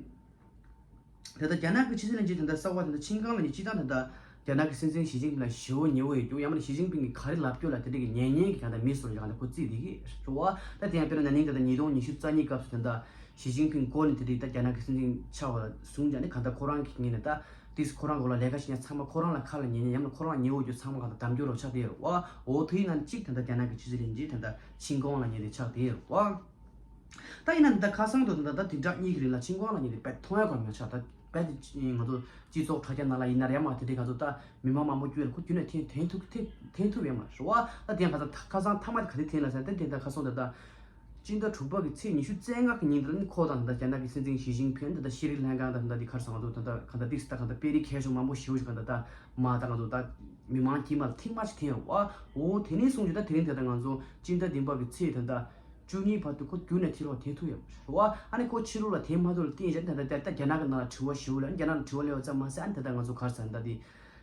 དེ་ལྟར་རྒྱ་ནག་གི་ཕྱི་སྲིད་བློན་ཆེན་དེ་ལྟར་གསར་བ་དེ་ལྟར་ཆིན་ཀང་ལ་ནི་སྤྱི་བཏང་དེ་ལྟར་རྒྱ་ནག་གི་སྲིད་འཛིན་ཞི་ཅིན་ཕིང་ལ་ཞེ་པོ་ཉེ་བོ་ཡོད་རྒྱུ། ཡང་མིན་ན་ཞི་ཅིན་ཕིང་གིས་ག་རེ་ལབ་རྒྱུ་ལ་དེ་འདྲ་གི་ཉན་ཉན་གྱི་གང་ལྟར་མི་སོགས་ཀྱི་གང་ལྟར་ཁོ་བརྩིས་བསྡད་ཀྱི་རེད་བ། ད་དེ་ཡང་དཔེར་ན་ན་ནིང་ད་ལྟ་ཉིས་སྟོང་ཉི་ཤུ་རྩ་གཉིས་སྐབས་སུ་དེ་ལྟར་ཞི་ཅིན་ཕིང་མགོ་ནས་དེ་འདྲའི་ད་རྒྱ་ནག་གི་སྲིད་འཛིན་ཆགས་པ་ལ་བཟུང་བྱས་ནས་གང་ལྟར་ཁོ་རང་གི་ངོས་ནས་ད་ཏིས་ཁོ་རང་མགོ་ལ་ལས་ཀ་བྱེད་མཁན་ཚང་མ་ཁོ་རང་ལ་ཁ་ལ་ཉན་ཉན་ཡང་ན་ཁོ་རང་ཉེ་བོ་རྒྱུ་ཚང་མ་གང་ལྟར་དམ་རྒྱུ་རོགས་ཆགས་བསྡད་ཡོད་རེད་བ། འོ་དེ་ཡིན་ན་གཅིག་ད་ལྟ་རྒྱ་ནག་གི་ཕྱི་སྲིད་བློན་ཆེན་ད་ལྟ་ཆིན་ཀང་ལབ་མཁན་དེ་ཆགས་བསྡད་ཡོད་རེད་བ། ད་ཡིན་ན་འདི་ད་ཁ་སང་དུ་ད་ད་དེ་འདྲ་གཉིས་ཀྱི་རིང་ལ་ཆིན་ཀང་ལབ་མཁན་དེ་དཔེ་མཐོང་ཡ་གང་མེད་ཆགས། ད་དཔེ་དེ་ང་ཚོ་སྤྱི་ཚོགས་དྲ་རྒྱ་ནང་ལ་ཡིན་ན་རེད་མ་དེ་འདྲའི་ང་ཚོ་ད་མི་མང་མང་པོ་བརྒྱུད་ལ་ཁོ་རྒྱུན་ནས་འཐེན་འཐེན་ཐུབ་འཐེན་འཐེན་ཐུབ་ཡོད་མ་རེད་བ། ད་དེ་ཡང་ཁ་སང་ཁ་སང་མཐའ་མ་དེ་ག་དེ་འཐེན་ལ་ཟེར་ད་དེ་ད་ཁ་སང་དེ་ད་ སྤྱི་ཟླ་དྲུག་པ་གི་ཚེས་ཉི་ཤུ་རྩ་ལྔ་གི་ཉིན་དེ་ལ་ནི་ཁོ་དང་ད་ལྟ་རྒྱ་ནག་གི་སྲིད་འཛིན་ཞི་ཅིན་ཕིང་ད་ལྟ་ཤེས་རིག་ལྷན་ཁང་དང་ད་ལྟ་དེ་ག་རེ་ཟེར་ང་ཚོ་ད་ལྟ་ག་ད་ཏིག་ད་ག་ད་དཔོན་རིགས་གལ་ཆེ་མང་པོ་ཞེ་པོ་ཞིག་ག་ད་ལྟ་མ་ད་ང་ཚོ་ད་མི་མང་དཀྱུས་མ་ལ་ཐེངས་མ་གཅིག་ཐེངས་ཡོད་རེད་བ། འོ་དེ་ནས་བཟུང་ཅིག་ད་དེ་རིང་ད་ལྟ་ང་ཚོ་སྤྱི་ཟླ་བདུན་པ་གི་ཚེས་ད་ལྟ་བཅུ་གཉིས་བར་དུ་ཁོ་རྒྱུན་ནས་ཕྱི་ལོགས་ཐེངས་ཐུབ་ཡོད་རེད་བ། ཨ་ནི་ཁོ་ཕྱི་ལོགས་ལ་ཐེངས་མ་ཐུབ་ལ་བརྟེན་བྱས་ད་ལྟ་ད་ལྟ་རྒྱ་ནག་གི་ནང་ལ་དྲི་བ་ཞེ་པོ་ལ་རྒྱ་ནག་ལ་དྲི་བ་སླེབས་པ་ཙམ་མ་ཟད་ཨ་ནི་ད་ལྟ་ང་ཚོ་ག་རེ་ཟེར་ད་དེ།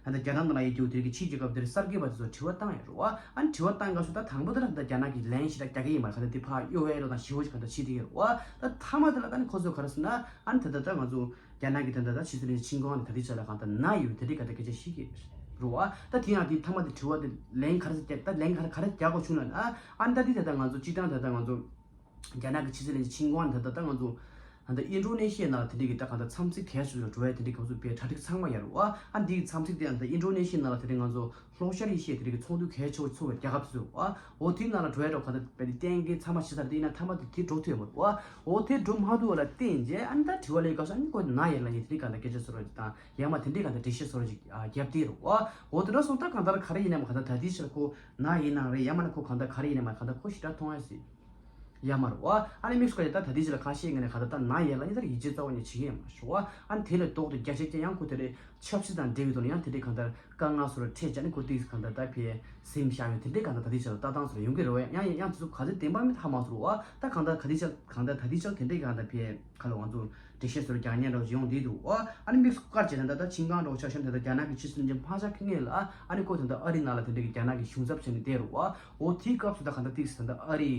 ཨ་ནི་རྒྱ་ནག་ནང་ལ་ཡོད་རྒྱུ་དེ་གི་ཕྱིའི་རྒྱལ་ཁབ་དེར་གསར་འགོད་པ་དེ་ཚོ་དྲི་བ་བཏང་ཡོད་རེད་བ། ཨ་ནི་དྲི་བ་བཏང་སྐབས་སུ་ད་དང་པོ་དེ་ལ་ད་རྒྱ་ནག་གིས་ལན་ཞིག་ད་རྒྱག་གི་ཡིན་མ་རེད། ད་དེ་ཕར་གཡོ་བའི་རོགས་དང་ཞི་བོ་ཞིག་ག་ད་བྱེད་དེ་ཡོད་རེད་བ། ད་མཐའ་མ་དེ་ལ་ད་ནི་ཁོ་ཚོས་ག་རེ་ཟེར་ན་ཨ་ནི་ད་ད་ད་ང་ཚོ་རྒྱ་ནག་གི་ད་ད་ད་ཕྱི་སྲིད་བློན་ཆེན་ཆིན་ཀོང་ནི་ད་དེ་ཆ་ལ་གང་ལྟར་ན་ཡོད་དེ་འདྲའི་ག་ད་སྐད་ཆ་བཤད་ཀྱི་རེད་བ། ད་དེ་ཡང་དེ་མཐའ་མ་དེ་དྲི་བ་དེ་ལན་ག་རེ་ཟེར་རྒྱག་ད་ལན་ག་རེ་ག་རེ་རྒྱག་དགོས་བྱུང་ལ་ན་ཨ་ནི་ད་དེ་ད་ད་ང་ཚོ་སྤྱི་བཏང་ད་ད་ང་ཚོ། རྒྱ་ནག་གི་ཕྱི་སྲིད་བློན་ཆེན་ཆིན་ཀོང་ད་ལྟ་ད་ང་ཚོ་ད་ལྟ་ཨིན་ཌོ་ནེ་ཤི་ཡའི་ནང་ལ་དེ་འདྲའི་གི་ད་གང་ལྟར་འཚམས་གཟིགས་གལ་ཆེ་ཤོས་འགྲོ་བའི་དེ་འདྲའི་སྐབས་སུ་དཔེ་གྲ་སྒྲིག་ཚང་མ་ཡོད་རེད་བ། ཨ་འདིའི་འཚམས་གཟིགས་དེ་ཡང་ད་ལྟ་ཨིན་ཌོ་ནེ་ཤི་ཡའི་ནང་ལ་དེ་འདྲའི་ང་ཚོ་ལྷོ་ཤར་ཨེ་ཤི་ཡའི་དེ་འདྲའི་གི་ཚོགས་འདུ་གལ་ཆེ་བོ་ཚོགས་པའི་རྒྱལ་ཁབ་ཚོ་ཡོད་བ། འོ་དེའི་ནང་ལ་འགྲོ་ཡ་འགྲོ་གང་ལྟར་དཔེ་དེ་གཏན་འཁེལ་ཚང་མ་ཕྱི་ཚར་དེ་ཡིན་ན་མཐའ་མ་དེ་དེ་འགྲོ་ཐུབ་ཡོད་མ་རེད་བ། འོ་དེ་འགྲོ་མ་ཐུབ་པ་ལ་བརྟེན་རྗེས་ཨ་ནི་ད་དྲི་བ་སླེབས་སྐབས་སུ་ཨ་ནི་ཁོ་ན་ཡོད་ལབ་ནས་དེ་འདྲའི་གང་ལྟར་སྐད་ཆ་བཟོ་འདྲ་ཅིག་དང་ཡང་མ་དེ་འདྲའི་གང་ལྟར་འགྲེལ་བཤད་བཟོ་འདྲ་ཅིག་རྒྱབ་བསྡད་རེད་བ། འོ་དེ་འདྲ་སོང་ད་གང་ལྟར་ག་རེ་ཡིན་ནའི་མ་གང་ལྟར་ད་ལྟའི་ཆར་ཁོ་ན་ཡོད་ནའང་རེད། ཡང་མིན་ན་ཁོ་གང་ལྟར་ག་རེ་ཡིན་ནའི་མ་གང་ལྟར་ཁོ་ཞེ་དྲག་མཐོང་ཡ་སྲིད་ཡ་མ་རེད་བ། ཨ་ནི་དམིགས་སུ་བཀར་ཡ་ད་ད་ལྟའི་ཆར་ལ་ཁ་ཤས་ཀྱིས་ནི་གང་ལྟར་ད་ན་ཡོད་ལབ་ནས་ད་ཡིད་ཆེས་རྩ་བ་ནས་བྱེད་ཀྱི་ཡོད་མ་རེད་བ། ཨ་ནི་དེ་ལས་ལྡོག་ཏུ་རྒྱ་ཆེ་ཆེ་ཡང་ཁོ་དེ་རེད་ཆབ་སྲིད་དང་འབྲེལ་བའི་ཐོག་ནས་ཡང་དེ་འདྲའི་གང་ལྟར་དཀའ་ངལ་སོགས་ལ་འཕྲད་བྱས་ནས་ཁོ་ཏིག་གང་ལྟར་ད་ཕེ་ཟིན་བཞག་ཡོད་དེ་འདྲའི་གང་ལྟར་ད་ལྟའི་ཆར་ལ་ལྟ་སྟངས་སོགས་ཡོང་གི་རེད་བ། ཡང་ཡང་དེ་ཚོ་ག་ཚོད་བདེན་པ་མིན་ཧ་མ་གོ་བ། ད་གང་ལྟར་ག་དེ་ཆར་གང་ལྟར་ད་ལྟའི་ཆར་དེ་འདྲའི་གང་ལྟར་ཕེ་ག་ལ་ང་ཚོ་འགྲེལ་བཤད་སོགས་རྒྱག་མཁན་འདྲ་བོ་ཅིག་ཡོང་བསྡད་འདུག་ཨ། ཨ་ནི་དམིགས་སུ་བཀར་བྱས་ན་ད་ལྟ་ཆིན་ཀང་འདྲ་བོ་ཆ་བཞག་ན་ད་ལྟ་རྒྱ་ནག་གི་ཕྱི་སྲིད་བློན་ཆེན་ཕ་ཞག་ཁི་ངེ་ལ་ཨ་ནི་ཁོ་ད་ལྟ་ཨ་རི་ནང་ལ་དེ་འདྲ་གི་རྒྱ་ནག་གི་གཞུང་ཚབ་བྱས་ནས་བསྡད་རེད་བ། འོ་དེའི་སྐབས་སུ་ད་གང་ལྟར་ཏིག་ཙམ་ད་ལྟ་ཨ་རི་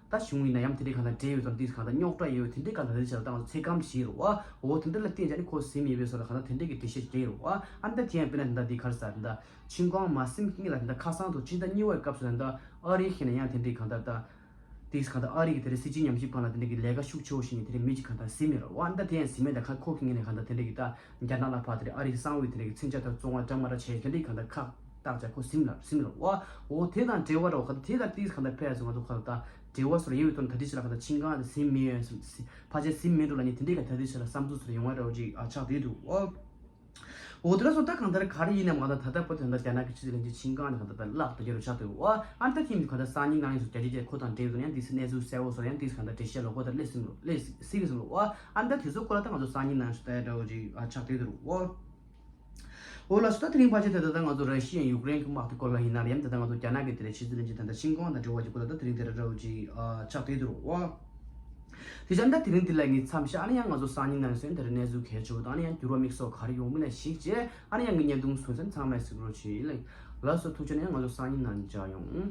ད་གཞུང་ཡིན་ན་ཡང་དེ་འདྲའི་གང་ལྟར་འབྲེལ་ཡོད་དང་ཏིག་ཙམ་གང་ལྟར་རྙོག་དྲ་ཡོད་དེ་འདྲའི་གང་ལྟར་ད་ལྟའི་ཆར་ད་ང་ཚོ་ཚེ་སྐམ་ཞིག་རེད་བ། འོ་དེ་འདྲ་ལ་བརྟེན་བྱས་ནས་ཁོ་ཟིན་མེད་པའི་བཟོ་ལ་གང་ལྟར་དེ་འདྲའི་གི་འགྲེལ་བཤད་ཅིག་རྒྱག་གི་རེད་བ། ཨ་ནི་ད་དེ་ཡང་དཔེར་ན་ད་ལྟ་དེ་ག་རེ་ཟེར་ད་ལྟ་ཆིན་ཀང་མ་ཟིན་གི་ལ་ད་ལྟ་ཁ་སང་དུ་སྤྱི་ཟླ་གཉིས་པའི་སྐབས་སུ་ད་ལྟ་ཨ་རི་ཁེ་ན་ཡང་དེ་འདྲའི་གང་ལྟར་ད། དེས་གང་ལྟར་ཨ་རི་གི་དེ་རིང་སྲིད་སྤྱི་ཉམས་ཞིབ་ཁང་ལ་དེ་འདྲ་གི་ལས་ཀ་ཤུགས་ཆེ་བོ་བྱེད་མཁན་དེ་འདྲའི་མི་གཅིག་གང་ལྟར་ཟིན་མེད་ར་བ། ཨ་ནི་ད་དེ་ཡང་ཟིན་མེད་ད་ཁ་ཁོ་གི་ངོས་ནས་གང་ལྟར་དེ་འདྲ་གི་ད་རྒྱ་ནག་ལ་ཕར་དེ་འདྲ་ཨ་རི་གི་གསང་བའི་དེ་འདྲ་གི་མཚོན་ཆ་དང་བཙོང་བ་འདྲ་མ་འདྲ་བྱས་དེ་འདྲ་གི་གང་ལྟར་ཁག་བཏགས་བྱས་ཁོ་ཟིན་ལ་ཟིན་མེད་ར་བ། འོ་དེ་དང་འབྲེལ་བ་ར་བ་གང་ལྟར་དེ་དང་དེས་གང་ལྟར་ཕེ་ཡ་ཟིན་ང་ཚོ་གང་ལྟར་འབྲེལ་བ་སོར་ཡོད་དོན་ད་དེ་ཕྱི་ལ་གང་ལྟར་ཆིན་ཀང་དེ་ཟིན་མེད་ཕ་ཆེ་ཟིན་མེད་འགྲོ་ལ་ནི་དེ་འདྲ་གི་ད་དེ་ཕྱི་ལ་བསམ་ཚུལ་སོར་ཡོང་བ་ར་བ་ཅིག་ཨ་ཆགས་བསྡད་འདུག་ཨོ། འོ་དེ་ལ་སོ་ད་གང་ལྟར་ག་རེ་ཡིན་ནའི་མ་གཏོགས་ད་ལྟ་བར་དུ་ད་རྒྱ་ནག་གི་ཕྱི་སྲིད་བློན་ཆེན་ཆིན་ཀང་ནས་གང་ལྟར་ད་བརླག་ཏུ་གྱུར་ཆགས་འདུག་བ། ཨ་ནི་ད་ཐེངས་འདི་གང་ལྟར་སང་ཉིན་གནངས་ཉིན་སོ་རྒྱ་ཆེ་ཆེ་ཁོ་དང་འབྲེལ་ཡོད་ན་ཡང་འདི་སི་གནས་ཚུལ་གསལ་བོ་སོ་ཡང་འདི་གང་ལྟར་འགྲེལ་བཤད་ལོག་པ་ད་སླེབས་སྲིད་སླེབས་སྲིད་ཀྱི་སོང་བ། ཨ་ནི་ད་དེ་ཚོ་སྐོར་ལ་ད་ང་ཚོ་སང་ཉིན་གནངས་ཉིན་སོ་ད་འདྲ་བོ་ཅིག་ཨ་ཆགས་བསྡད་འདུག་བ། འོ་ལགས་སོ་ད་དེ་རིང་ཕལ་ཆེར་ད་ལྟ་ད་ང་ཚོ་ར་ཤི་ཡ་ཡུཀ་རེན་གྱི་དམག་དེ་སྐོར་ལ་ཡིན་ན་ཡང་ད་ལྟ་ང་ཚོ་རྒྱ་ནག་གི་དེ་རེད་ཕྱི་སྲིད་བློན་ཆེན་ད་ལྟ་ཆིན་ཀང་དང་འབྲེལ་བ་ཅིག་སྐོར་ལ་ད་དེ་རིང་དེ་འདྲ་འདྲ་བོ་ཅིག་ཨ་ཆགས་བསྡད་འདུག་བ། དེ་བྱས་ན་ད་དེ་རིང་འདི་ལ་ངས་མཚམས་བཞག་ཨ་ནི་ཡང་ང་ཚོ་སང་ཉིན་གནངས་ཉིན་སོ་ཡང་དེ་རིང་གནས་ཚུལ་གལ་ཆེ་བོ་དང་ཨ་ནི་ཡང་འགྱུར་བ་དམིགས་བསལ་ག་རེ་ཡོང་མིན་ལ་གཞིགས་བྱས་ཨ་ནི་ཡང་ངའི་བརྙན་ཐུང་བཟོ་མཚམས་ཚང་མས་གཟིགས་རོགས་བྱེད། ལགས་སོ་ཐུགས་རྗེ་ཆེ། ཨ་ནི་ཡང་ང་ཚོ་སང་ཉིན་གནངས་ཉིན་མཇལ་ཡོང་།